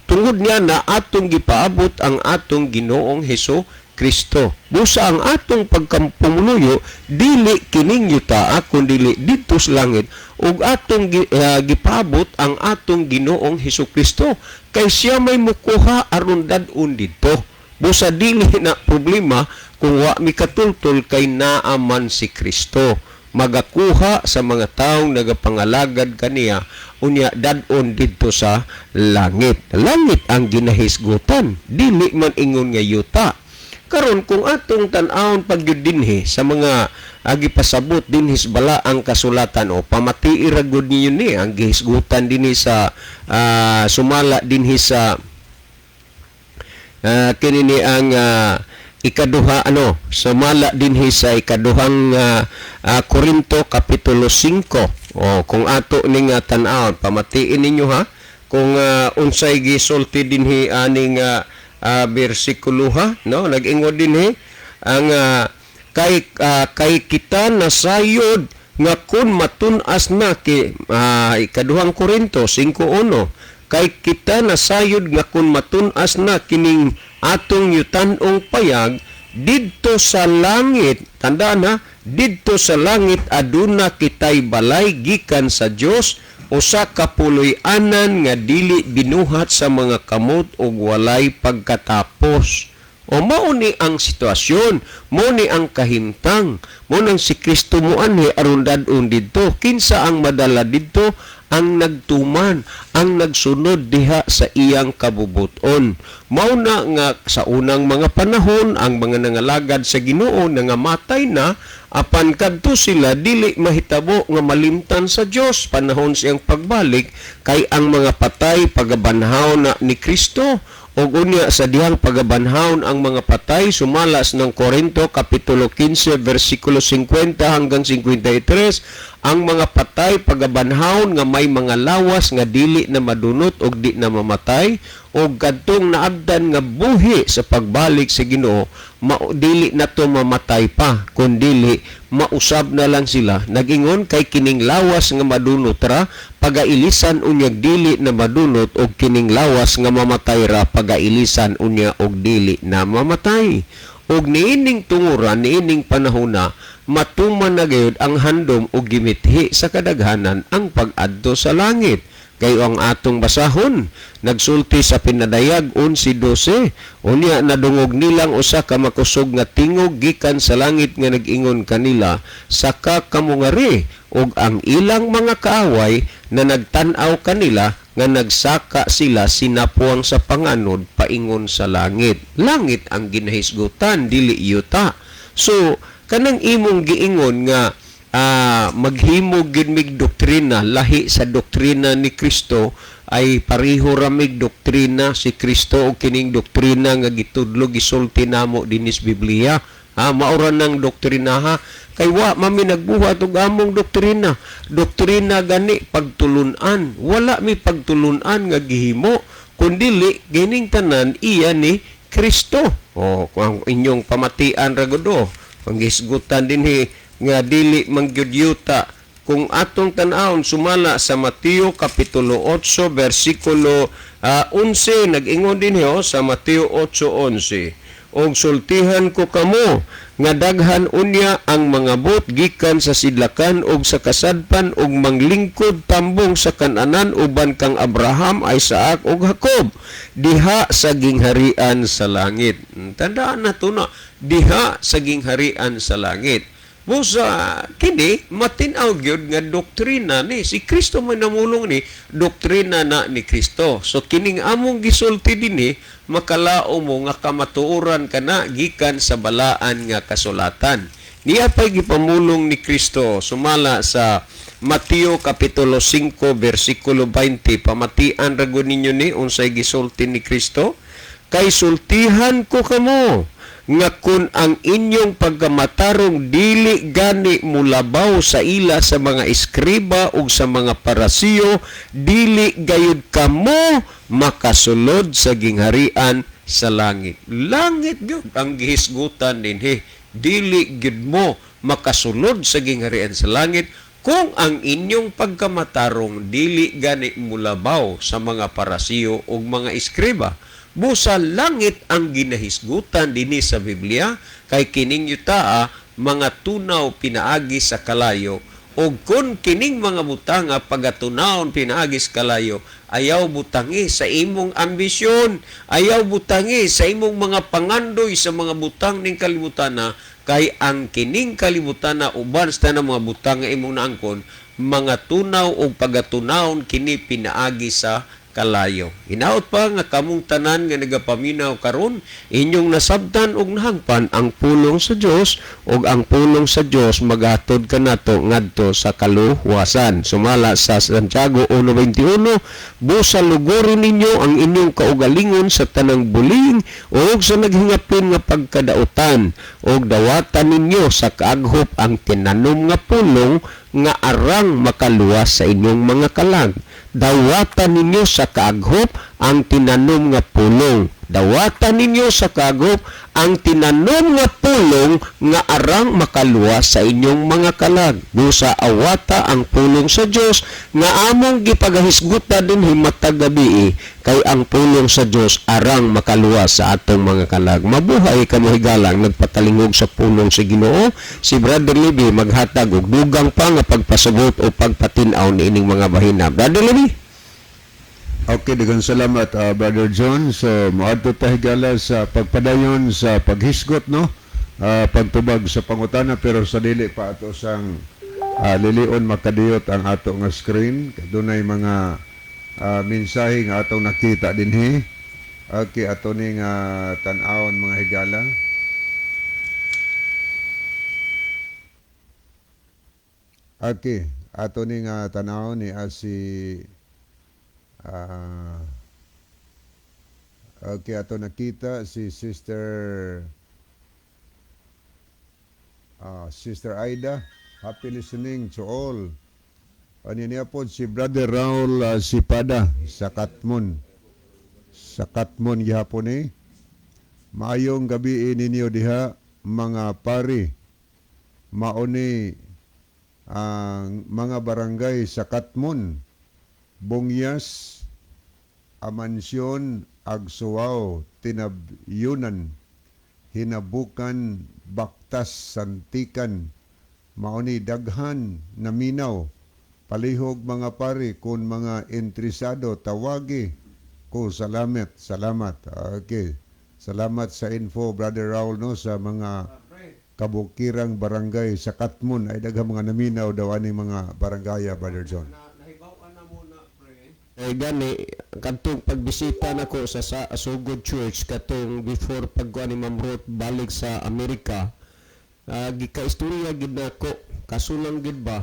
tungod niya na atong gipaabot ang atong Ginoong Heso Kristo. Busa ang atong pagkampumuluyo dili kining yuta kun dili didto sa langit ug atong gipaabot ang atong Ginoong Heso Kristo, kay siya may mukuha aron dad-on didto. Busa dili na problema kung wa mi katultol, kay naa man si Kristo magakuha sa mga taong nagapangalagad kaniya, unya dad-on didto sa langit. Langit ang ginahisgutan, dili man ingon nga yuta. Karon kung atong tan-awon pagyud dinhi sa mga gipasabot dinhi sa balaang kasulatan o pamatii ra gud ninyo ni ang gihisgutan dinhi sa sumala dinhi sa kini ni ang ikaduha, ano, sumala dinhi sa ikaduhang Korinto kapitulo 5. O kung ato ning tan-awon, pamatiin ninyo ha kung unsay gisulti dinhi aning bersikulo ha, no? Nag-ingon dinhi ang kay kita nasayod nga kun matun-as na ki ikaduhang Korinto 5:1, kay kita nasayod nga kun matun-as na kining atong yutan-ong payag, didto sa langit, tandaan ha, didto sa langit aduna kitay balay gikan sa Dios, usa ka puloy-anan nga dili binuhat sa mga kamot ug walay pagkatapos. O mao ni ang sitwasyon, mao ni ang kahimtang, mao nang si Kristo moanhi aron dad-on didto. Kinsa ang madala didto? Ang nagtuman, ang nagsunod diha sa iyang kabubuton. Mao na nga sa unang mga panahon ang mga nangalagad sa Ginoo nangamatay na, apan kadto sila dili mahitabo nga malimtan sa Dios panahon siyang pagbalik, kay ang mga patay pagabanhaw na ni Kristo. Ug unya sa dihang pagabanhawon ang mga patay, sumalas ng Korinto kapitulo 15 versikulo 50 hanggang 53, ang mga patay pagabanhawon nga may mga lawas nga dili na madunot og di na mamatay, og kadtong naabdan nga buhi sa pagbalik sa Ginoo, dili na to mamatay pa, kun dili mausab na lang sila. Nagingon kay kining lawas nga madunot ra pagailisan unyag dili na madunot, og kining lawas nga mamatay ra pagailisan unya og dili na mamatay. Ug niining tunguran, niining panahona, matuman na gayud ang handom ug gimithi sa kadaghanan ang pag-adto sa langit. Kayo ang atong basahon, nagsulti sa Pinadayag 11:12, unya nadungog nilang usa ka makusog nga tingog gikan sa langit nga nag-ingon kanila, "Saka kamo ngari." Ug ang ilang mga kaaway na nagtan-aw kanila nga nagsaka sila sinapuang sa panganod paingon sa langit. Langit ang ginahisgutan, dili yuta. So kanang imong giingon nga maghimo gid mig doktrina lahi sa doktrina ni Kristo, ay pareho ra mig doktrina si Kristo og kining doktrina nga gitudlo, gisulti namo dinis Biblia. Ha, maura ng doktrina, ha, kay wa mami nagbuhat og among doktrina. Doktrina gani pagtulunan, wala mi pagtulunan nga gihimo kundili kining tanan iya ni Kristo. O kung ang inyong pamatian ra gud, o panghisgutan dinhi nga dili mangyud yuta, kung atong tan-awon sumala sa Mateo kapitulo 8 bersikulo 11, nag-ingon dinhi, oh, sa Mateo 8:11, "Og sultihan ko kamo nga daghan unya ang mga bot gikan sa sidlakan ug sa kasadpan ug manglingkod tambong sa kananan uban kang Abraham, Isaac ug Jacob diha sa gingharian sa langit." Tandaan na to na diha sa gingharian sa langit. Busa kini matin-aw gyud nga doktrina ni si Kristo man namulong ni doktrina na ni Kristo. So kining among gisulti dinhi, makalao mo nga kamatuoran kana gikan sa balaan nga kasulatan. Niya pay gipamulong ni Kristo sumala sa Mateo kapitulo 5 bersikulo 20. Pamatian ra gud ninyo ni unsay gisulti ni Kristo. "Kay sultihan ko kamo nga kun ang inyong pagkamatarong dili gani mulabaw sa ila sa mga eskriba ug sa mga Parasiyo, dili gayud kamo makasulod sa gingharian sa langit." Langit gyud ang gihisgutan dinhi. Dili gyud mo makasulod sa gingharian sa langit kung ang inyong pagkamatarong dili gani mulabaw sa mga Parasiyo ug mga eskriba. Busa langit ang ginahisgutan dinhi sa Biblia, kay kining yutaa mga tunaw pinaagi sa kalayo, og kun kining mga butanga pagatunawon pinaagi sa kalayo, ayaw butangi sa imong ambisyon, ayaw butangi sa imong mga pangandoy sa mga butang ning kalibutana, kay ang kining kalibutana uban sa tanang mga butang nga imong naangkon, mga tunaw og pagatunawon kini pinaagi sa kalayo. Hinaot pa nga kamong tanan nga nagapaminaw karon, inyong nasabtan og nahangpan ang pulong sa Dios, og ang pulong sa Dios magatod kanato ngadto sa kaluwasan. Sumala sa Santiago 1:21, "Busa lugurin ninyo ang inyong kaugalingon sa tanang buling ug sa naghingapin nga pagkadautan, ug dawatan ninyo sa kaaghop ang tinanom nga pulong nga arang makaluwas sa inyong mga kalag." Dawatan ninyo sa kaaghop ang tinanom nga pulong. Dawatan ninyo sa kaaghop ang tinanom nga pulong nga arang makaluwas sa inyong mga kalag. Busa awata ang pulong sa Dios nga among gipagahisgutan dinhi matag gabi, kay ang pulong sa Dios arang makaluwas sa atong mga kalag. Mabuhay kamo higalang nagpatalingog sa pulong sa Ginoo. Si Brother Libby maghatag og dugang pa nga pagpasabot o pagpatin-aw niining mga bahina. Brother Libby. Okay, daghang salamat, Brother John. So, moadto ta, higala, sa pagpadayon sa paghisgot, no? Pagtubag sa pangutana, pero sa dili pa ato sang lilion makadiyot ang ato nga screen. Dunay mga mensahe nga atong nakita dinhi. Okay, ato ning tan-awon, mga higala. Okay, ato ning tan-awon ni si okay, ato nakita si Sister Aida. Happy listening to all. Ano niya po si Brother Raul Sipada sa Katmon. Sa Katmon gihapon eh. "Maayong gabi ninyo diha, mga pari. Mauni ang mga barangay sa Katmon, Bungyas, Amansyon, Agsuaw, Tinabyunan. Hinabukan, Baktas, Santikan. Mao ni daghan naminaw. Palihog, mga pare, kung mga interesado, tawagi ko. Salamat, salamat. Okay. Salamat sa info, Brother Raul, no, sa mga kabukirang barangay sa Katmon ay daghang mga naminaw daw ani mga barangaya, Brother John. Nahibaw-an na mo na, pre. Ay gani kadtong pagbisita nako sa Sugod Church katong before pagkuan ni Ma'am Ruth balik sa Amerika, gikaistorya gid nako, kaso lang gid ba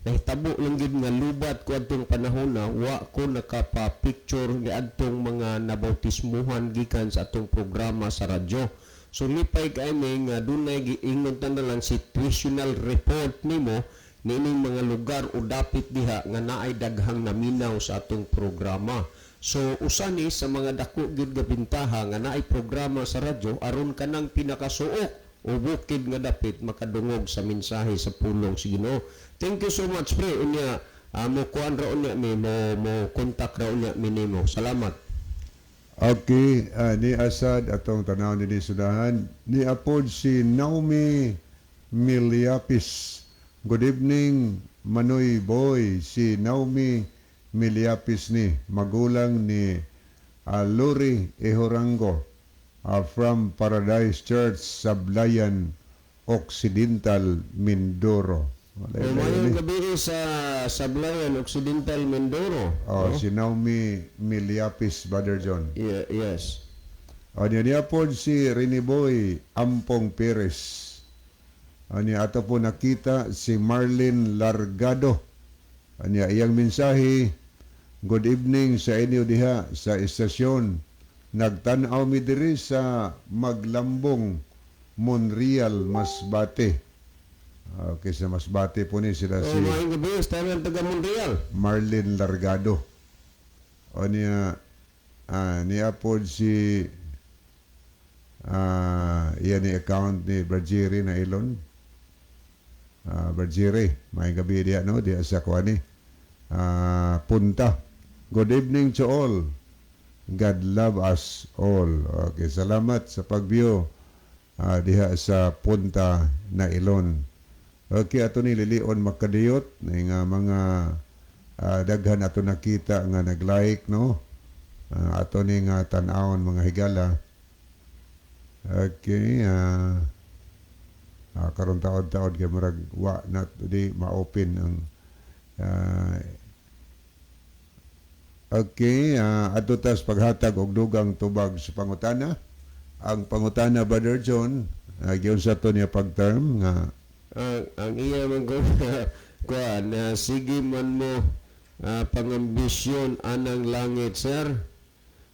nahitabo lang gid nga lubat ko adtong panahon na wa ko nakapa-picture ni adtong mga nabautismuhan gikan sa atong programa sa radyo. So lipay kay mi nga dunay giingon ta na lang situational report nimo niining mga lugar o dapit diha nga naay daghang naminaw sa atong programa. So usa ni sa mga dako gyud nga bintaha nga naay programa sa radyo aron kanang pinakasuok o bukid nga dapit makadungog sa mensahe sa pulong sa Ginoo. Thank you so much, pre. Unya mo kuan ra unya mi mo mo contact ra unya mi nimo. Salamat. Okay, ni Asad atong tanaw ni sudahan ni apod si Naomi Miliapis. Good evening, Manoy Boy. Si Naomi Miliapis ni magulang ni Lori Ehorango from Paradise Church, Sablayan, Occidental, Mindoro. Wala O yun, mayong ni. gabi sa Sablayan, Occidental Mindoro. Oh, si Naomi Miliapis, Brother John. Yeah, yes. O niya niya po si Rene Boy Ampong Perez. O niya ato po nakita si Marlene Largado. O niya iyang mensahe, "Good evening sa inyo diha sa istasyon. Nagtan-aw mi diri sa Maglambong, Monreal, Masbate." Okay, sa Masbate po ni sila O si maayong gabi sa tanan taga Monreal. Marlene Largado. O niya, niya po si iyan ni account ni Brajiri na Ilon. Brajiri, may gabi diya, no? Diya sa kuani. Punta. "Good evening to all. God love us all." Okay, salamat sa pag-view diha sa Punta na Ilon. Okay, ato ni Lilion Makadiyot nga mga daghan ato nakita nga nag-like, no. Ato ni nga tan-awon, mga higala. Okay, karon taod-taod kay murag wa na di ma-open ang okay, ato tas paghatag og dugang tubag sa pangutana. Ang pangutana, Brother John, giunsa to niya pag-term nga Ang iya man ko kuan na sige man mo pangambisyon anang langit, sir,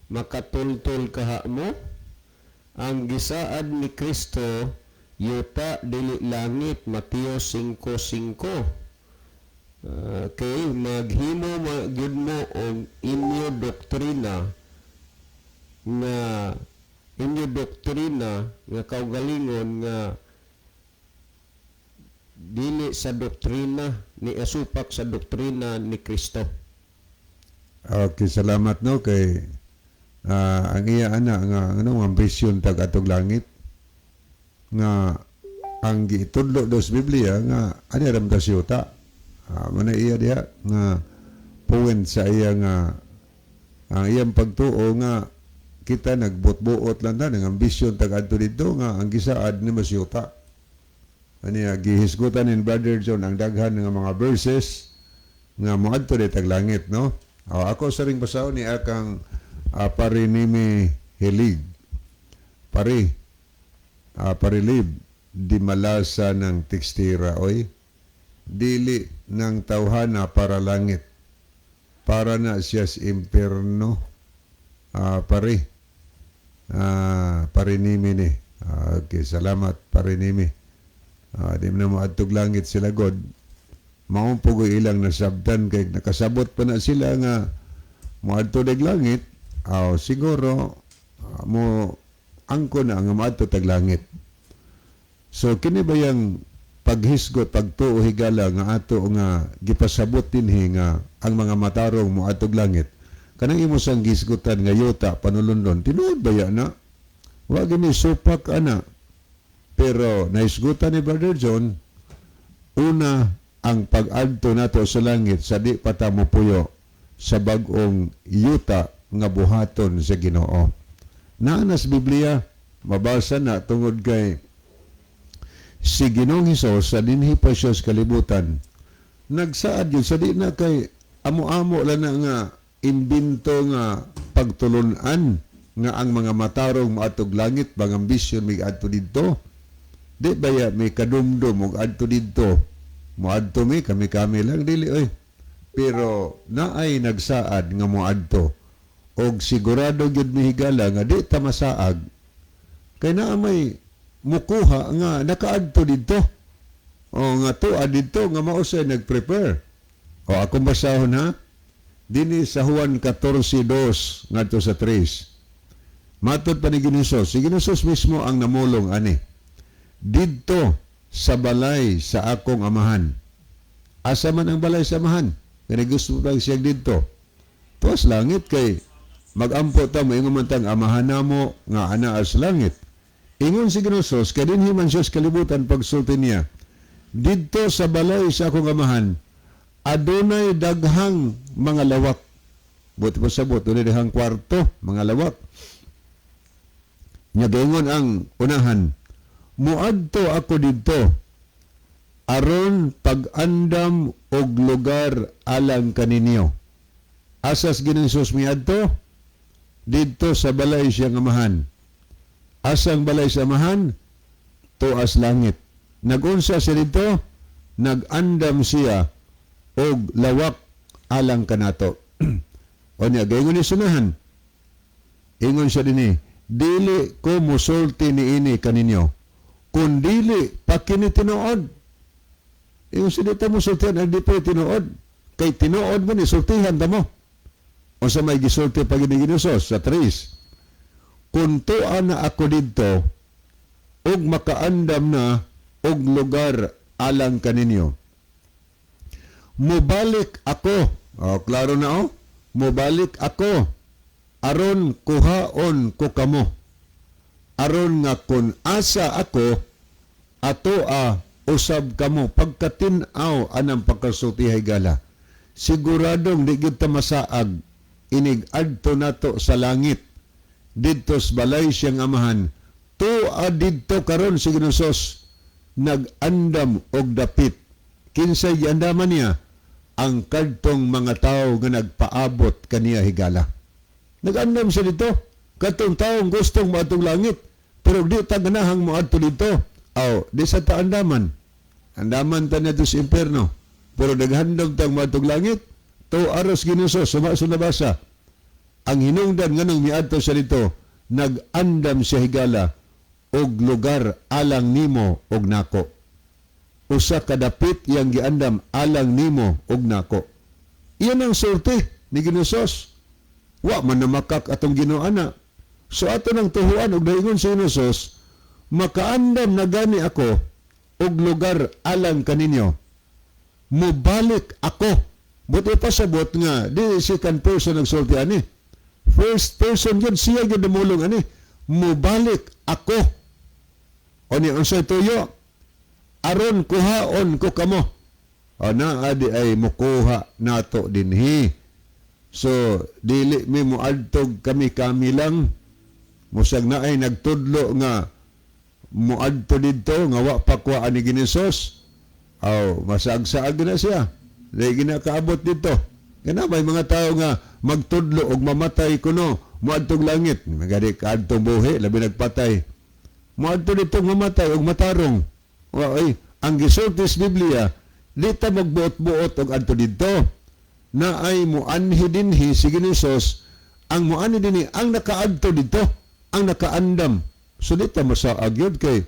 makatultol kaha mo. Ang gisaad ni Kristo yuta, dili langit, Mateo 5:5. Okay, maghimo gyud mo og inyo doktrina nga kaugalingon nga dili sa doktrina ni asupak sa doktrina ni Kristo. Okay, salamat, no, kay ang iya ana nga ano ambisyon tag atog langit nga ang gitudlo dos Biblia nga ani ram ta siyuta. Mana iya diha nga point sa iya nga ang iyang pagtuo nga kita nagbot-buot lang ta ng ambisyon tag adto didto nga ang gisaad ni masyuta. Ani gihisgutan ni Brother John ang daghan nga mga verses nga moadto di tag langit, no. O, ako sa ring basahon ni akang parinimi hilig. Pare, parilib, di malasa ng tekstira, oy. Dili ng tawhana para langit. Para na siya sa impierno. Pare, parinimi ni. Okay, salamat, parinimi. Di mo na moadtog langit sila God. Mao po ilang nasabtan kay nakasabot pa na sila nga moadto dag langit, aw siguro mo angko na nga moadto tag langit. So kini ba yang paghisgot, pagtuo, higala, nga ato nga gipasabot dinhi nga ang mga matarong moadtog langit? Kanang imo sang gisgutan nga yuta panulundon, tinuod ba ya na? Wa gini supak ana. Pero nahisgutan ni Brother John, una ang pag-adto nato sa langit sa di pa ta mopuyo sa bag-ong yuta nga buhaton sa Ginoo. Naa na sa Biblia, mabasa na tungod kay si Ginoong Hesus sa dinhi pa siya sa kalibutan. Nagsaad yun sa di na kay amo-amo lang na nga imbento nga pagtulunan nga ang mga matarong moadtog langit, mga ambisyon mig adto didto. Di ba ya may kadumdum og adto didto? Moadto mi kami-kami lang, dili oy. Pero naay nagsaad nga moadto og sigurado gyud mi, higala, nga di ta masaag kay naa may mukuha nga nakaadto didto o nga tuwa didto nga mao say nagprepare. O akong basahon ha, dinhi sa Juan 14:2 ngadto sa 3. Matod pa ni Ginoong, si Ginoong mismo ang namulong ani, "Didto sa balay sa akong amahan." Asa man ang balay sa amahan? Kani gusto pa siya didto. Tuas langit kay magampo ta, moingon man tang "Amahan namo nga anaa sa langit." Ingon si Ginoong kay dinhi man siya sa kalibutan, pagsulti niya, "Didto sa balay sa akong amahan adunay daghang mga lawak." Buot pasabot, dunay daghang kwarto, mga lawak. Nya gaingon ang unahan, "Muadto ako didto aron pag-andam og lugar alang kaninyo." Asas Ginoong Hesus miadto? Didto sa balay siyang amahan. Asang balay sa amahan? Tuas langit. Nagunsa siya didto? Nag-andam siya og lawak alang kanato. O niya, gaingon ni sunahan. Ingon siya dinhi, "Dili ko musulti niini kaninyo, kun dili pa kini tinuod." Ingon siya, dito musultihan ang di pa tinuod. Kay tinuod mo ni, sultihan ta mo. O sa may gisulti pa gini Ginoo sa tres. "Kung tua na ako didto, ug makaandam na og lugar alang kaninyo, mubalik ako." O, klaro na oh. "Mubalik ako aron kuhaon ko kamo. Aron nga kun asa ako, atoa usab kamo." Pagkatin-aw anang pagkasulti, higala. Siguradong di gyud ta masaag inig adto nato sa langit didto sa balay siyang amahan. Tua didto karon si Ginoong, nag-andam og dapit. Kinsay giandaman niya? Ang kadtong mga tao nga nagpaabot kaniya, higala. Nag-andam siya didto. Katong taong gustong moadtong langit. Pero di ta ganahang moadto didto. Aw, di sa ta andaman. Andaman ta niya sa impierno. Pero naghandom tang moadtong langit. To aros Ginoong suma sa nabasa. Ang hinungdan nganong miadto siya didto, nag-andam siya, higala, og lugar alang nimo og nako. Usa ka dapit iyang giandam alang nimo og nako. Iyan ang sulti ni Ginoong. Wa man namakak atong Ginoo ana. So ato nang tuhuan og daingon sa Ginoo, "Makaandam na gani ako og lugar alang kaninyo. Mubalik ako." Buot pasabot nga di second person nagsulti ani. First person yun, siya gyud namulong ani. "Mubalik ako." O ni unsay tuyo? "Aron kuhaon ko kamo." O na adi ay mukuha nato dinhi. So dili mi moadtog kami-kami lang. Musag na ay nagtudlo nga moadto didto nga wa pa kuha ni Ginisos. Aw, masaag-saag na siya. Di ginakaabot didto. Kana may mga tao nga magtudlo og mamatay kuno moadtog langit. Magadi kaadtong buhi labi nagpatay. Moadto didto mamatay og matarong. Wa ay ang gisulti sa Biblia, di ta magbuot-buot og adto didto. Na ay muanhi dinhi si Ginoong, ang muanhi dinhi ang nakaadto didto, ang nakaandam. So di ta masaag yun kay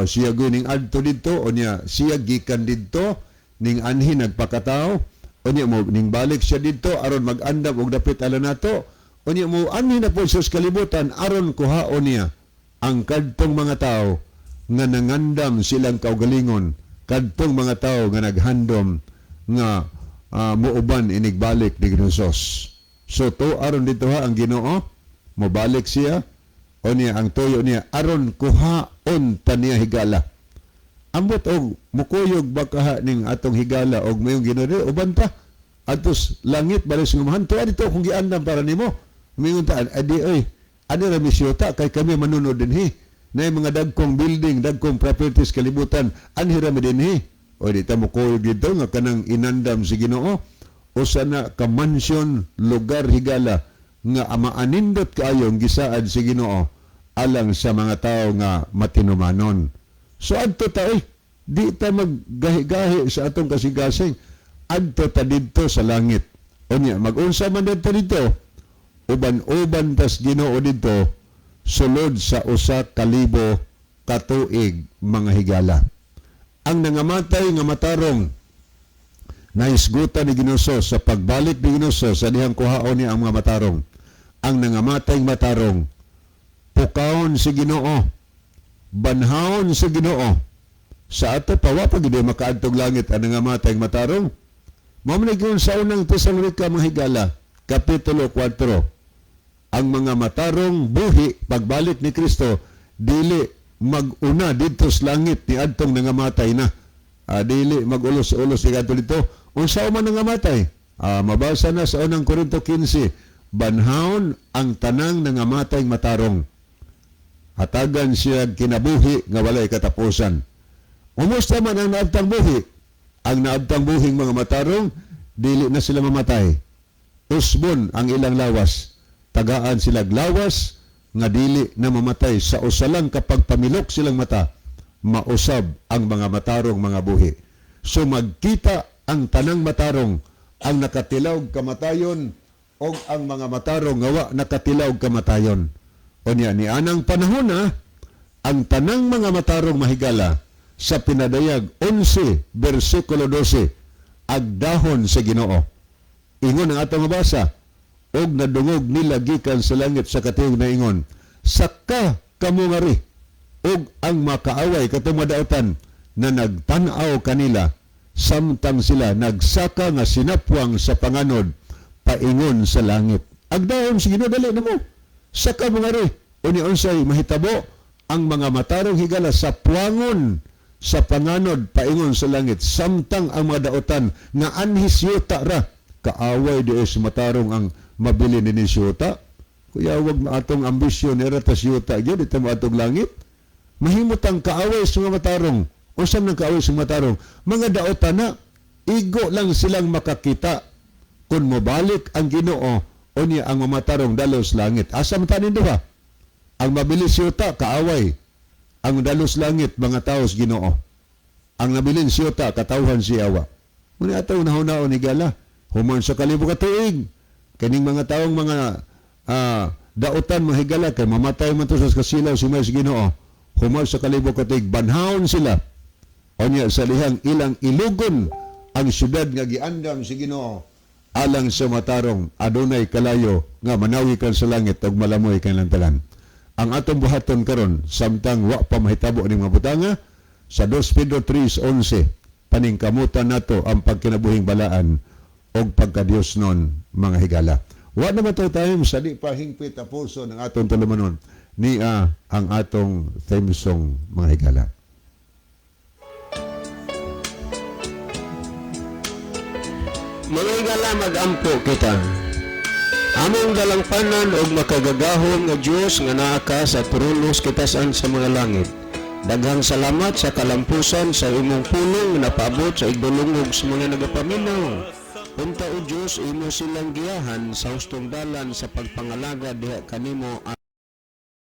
siya ning adto didto o niya siya gikan didto ning anhi nagpakatao o niya mo ning balik siya didto aron mag-andam og dapit ala nato o niya mo anhi na po sa kalibutan aron kuhaon niya ang kadtong mga tao nga nangandam silang kaugalingon, kadtong mga tao nga naghandom nga muuban inigbalik ni Ginoong. So to aron dito ha ang Ginoo, mobalik siya. O niya ang tuyo niya aron kuhaon ta niya, higala. Ambot og mukuyog ba kaha ning atong higala og mayong Ginoo, uban ta atos langit balis nga mahanto dito kung giandam para nimo. Mingon ta adi oy, ani ra mi siyota kay kami manunod dinhi na mga dagkong building, dagkong properties kalibutan, anhi ra mi dinhi. O di ta mukuyog dito nga kanang inandam si Ginoo, usa na ka mansion, lugar, higala, nga maanindot kaayo ang gisaad si Ginoo alang sa mga tao nga matinumanon. So adto ta eh, di ta maggahi-gahi sa atong kasigasing. Adto ta didto sa langit. Unya, mag-unsa man didto dito, uban-uban tas Ginoo didto sulod sa 1000 ka tuig, mga higala. Ang nangamatay nga matarong nahisgutan ni Ginoo sa pagbalik ni Ginoo sa dihang kuhaon niya ang mga matarong. Ang nangamatay matarong, pukawon si Ginoo, banhawon sa Ginoo. Sa ato pa, wa pa gid makaadtog langit ang nangamatay matarong. Mao man sa Unang Tesalonika, mga higala, Kapitulo 4, ang mga matarong buhi pagbalik ni Kristo dili maguna didto sa langit ni adtong nangamatay na. Dili magulos-ulos ni kadto dito. Unsa man nangamatay? Mabasa na sa Unang Korinto 15, banhawon ang tanang nangamatay matarong. Hatagan siya kinabuhi nga walay katapusan. Umusta man ang naabtang buhi? Ang naabtang buhing mga matarong, dili na sila mamatay. Usbon ang ilang lawas. Tagaan sila lawas nga dili na mamatay sa usa lang kapag pamilok silang mata, mausab ang mga matarong mga buhi. So magkita ang tanang matarong, ang nakatilaw kamatayon o ang mga matarong nga wa nakatilaw kamatayon. Unya ni anang panahon na ang tanang mga matarong, mahigala, sa Pinadayag 11 bersikulo 12, agdahon sa Ginoo. Ingon ang atong mabasa, "Og nadungog nila gikan sa langit sa katiyog na ingon, 'Saka kamo ngari.' Og ang makaaway, katong madautan na nagtan-aw kanila samtang sila nagsaka nga sinapwang sa panganod paingon sa langit." Agdahon sa Ginoo, "Dali na mo. Saka mo ngari." Unya unsay mahitabo? Ang mga matarong, higala, sa puangon sa panganod paingon sa langit samtang ang mga dautan nga anhi siyuta ra, kaaway di sa matarong ang mabilin ni siyuta. Kuya, wag maatong ambisyon ni ra ta siyuta gyud ito maatong langit. Mahimutang kaaway sa mga matarong. Unsa man kaaway sa mga matarong? Mga dautan na igo lang silang makakita kung mobalik ang Ginoo, unya ang mamatarong dalos langit. Asa man tanin duha? Ang mabilis siyuta, kaaway. Ang dalos langit, mga taos Ginoo. Ang nabilin siyuta, katawhan siyawa. Muna ato nahunaon ni gala. Human sa 1000 ka tuig, kaning mga taong mga dautan, mga higala, kay mamatay man to sa kasilaw si may Ginoo. Human sa 1000 ka tuig, banhawon sila. Unya sa lihang ilang ilugon ang syudad nga giandam si Ginoo alang sa matarong, adunay kalayo nga manawi kan sa langit ug malamoy kan tanan. Ang atong buhaton karon samtang wa pa mahitabo ning mga butanga, sa 2 Pedro 3:11, paningkamutan nato ang pagkinabuhing balaan og pagkadiyos nun, mga higala. Wa na ba tayo time sa di pa hingpit a puso ng atong tulumanon niya ang atong theme song, mga higala. Mga higala, mag-ampo kita. Among dalangpanan og makagagahom nga Dios nga naa ka sa trono sa kitasan sa mga langit. Daghang salamat sa kalampusan sa imong pulong nga napaabot sa igdulungog sa mga nagapaminaw. Unta o Dios, imo silang giyahan sa hustong dalan sa pagpangalagad diha kanimo.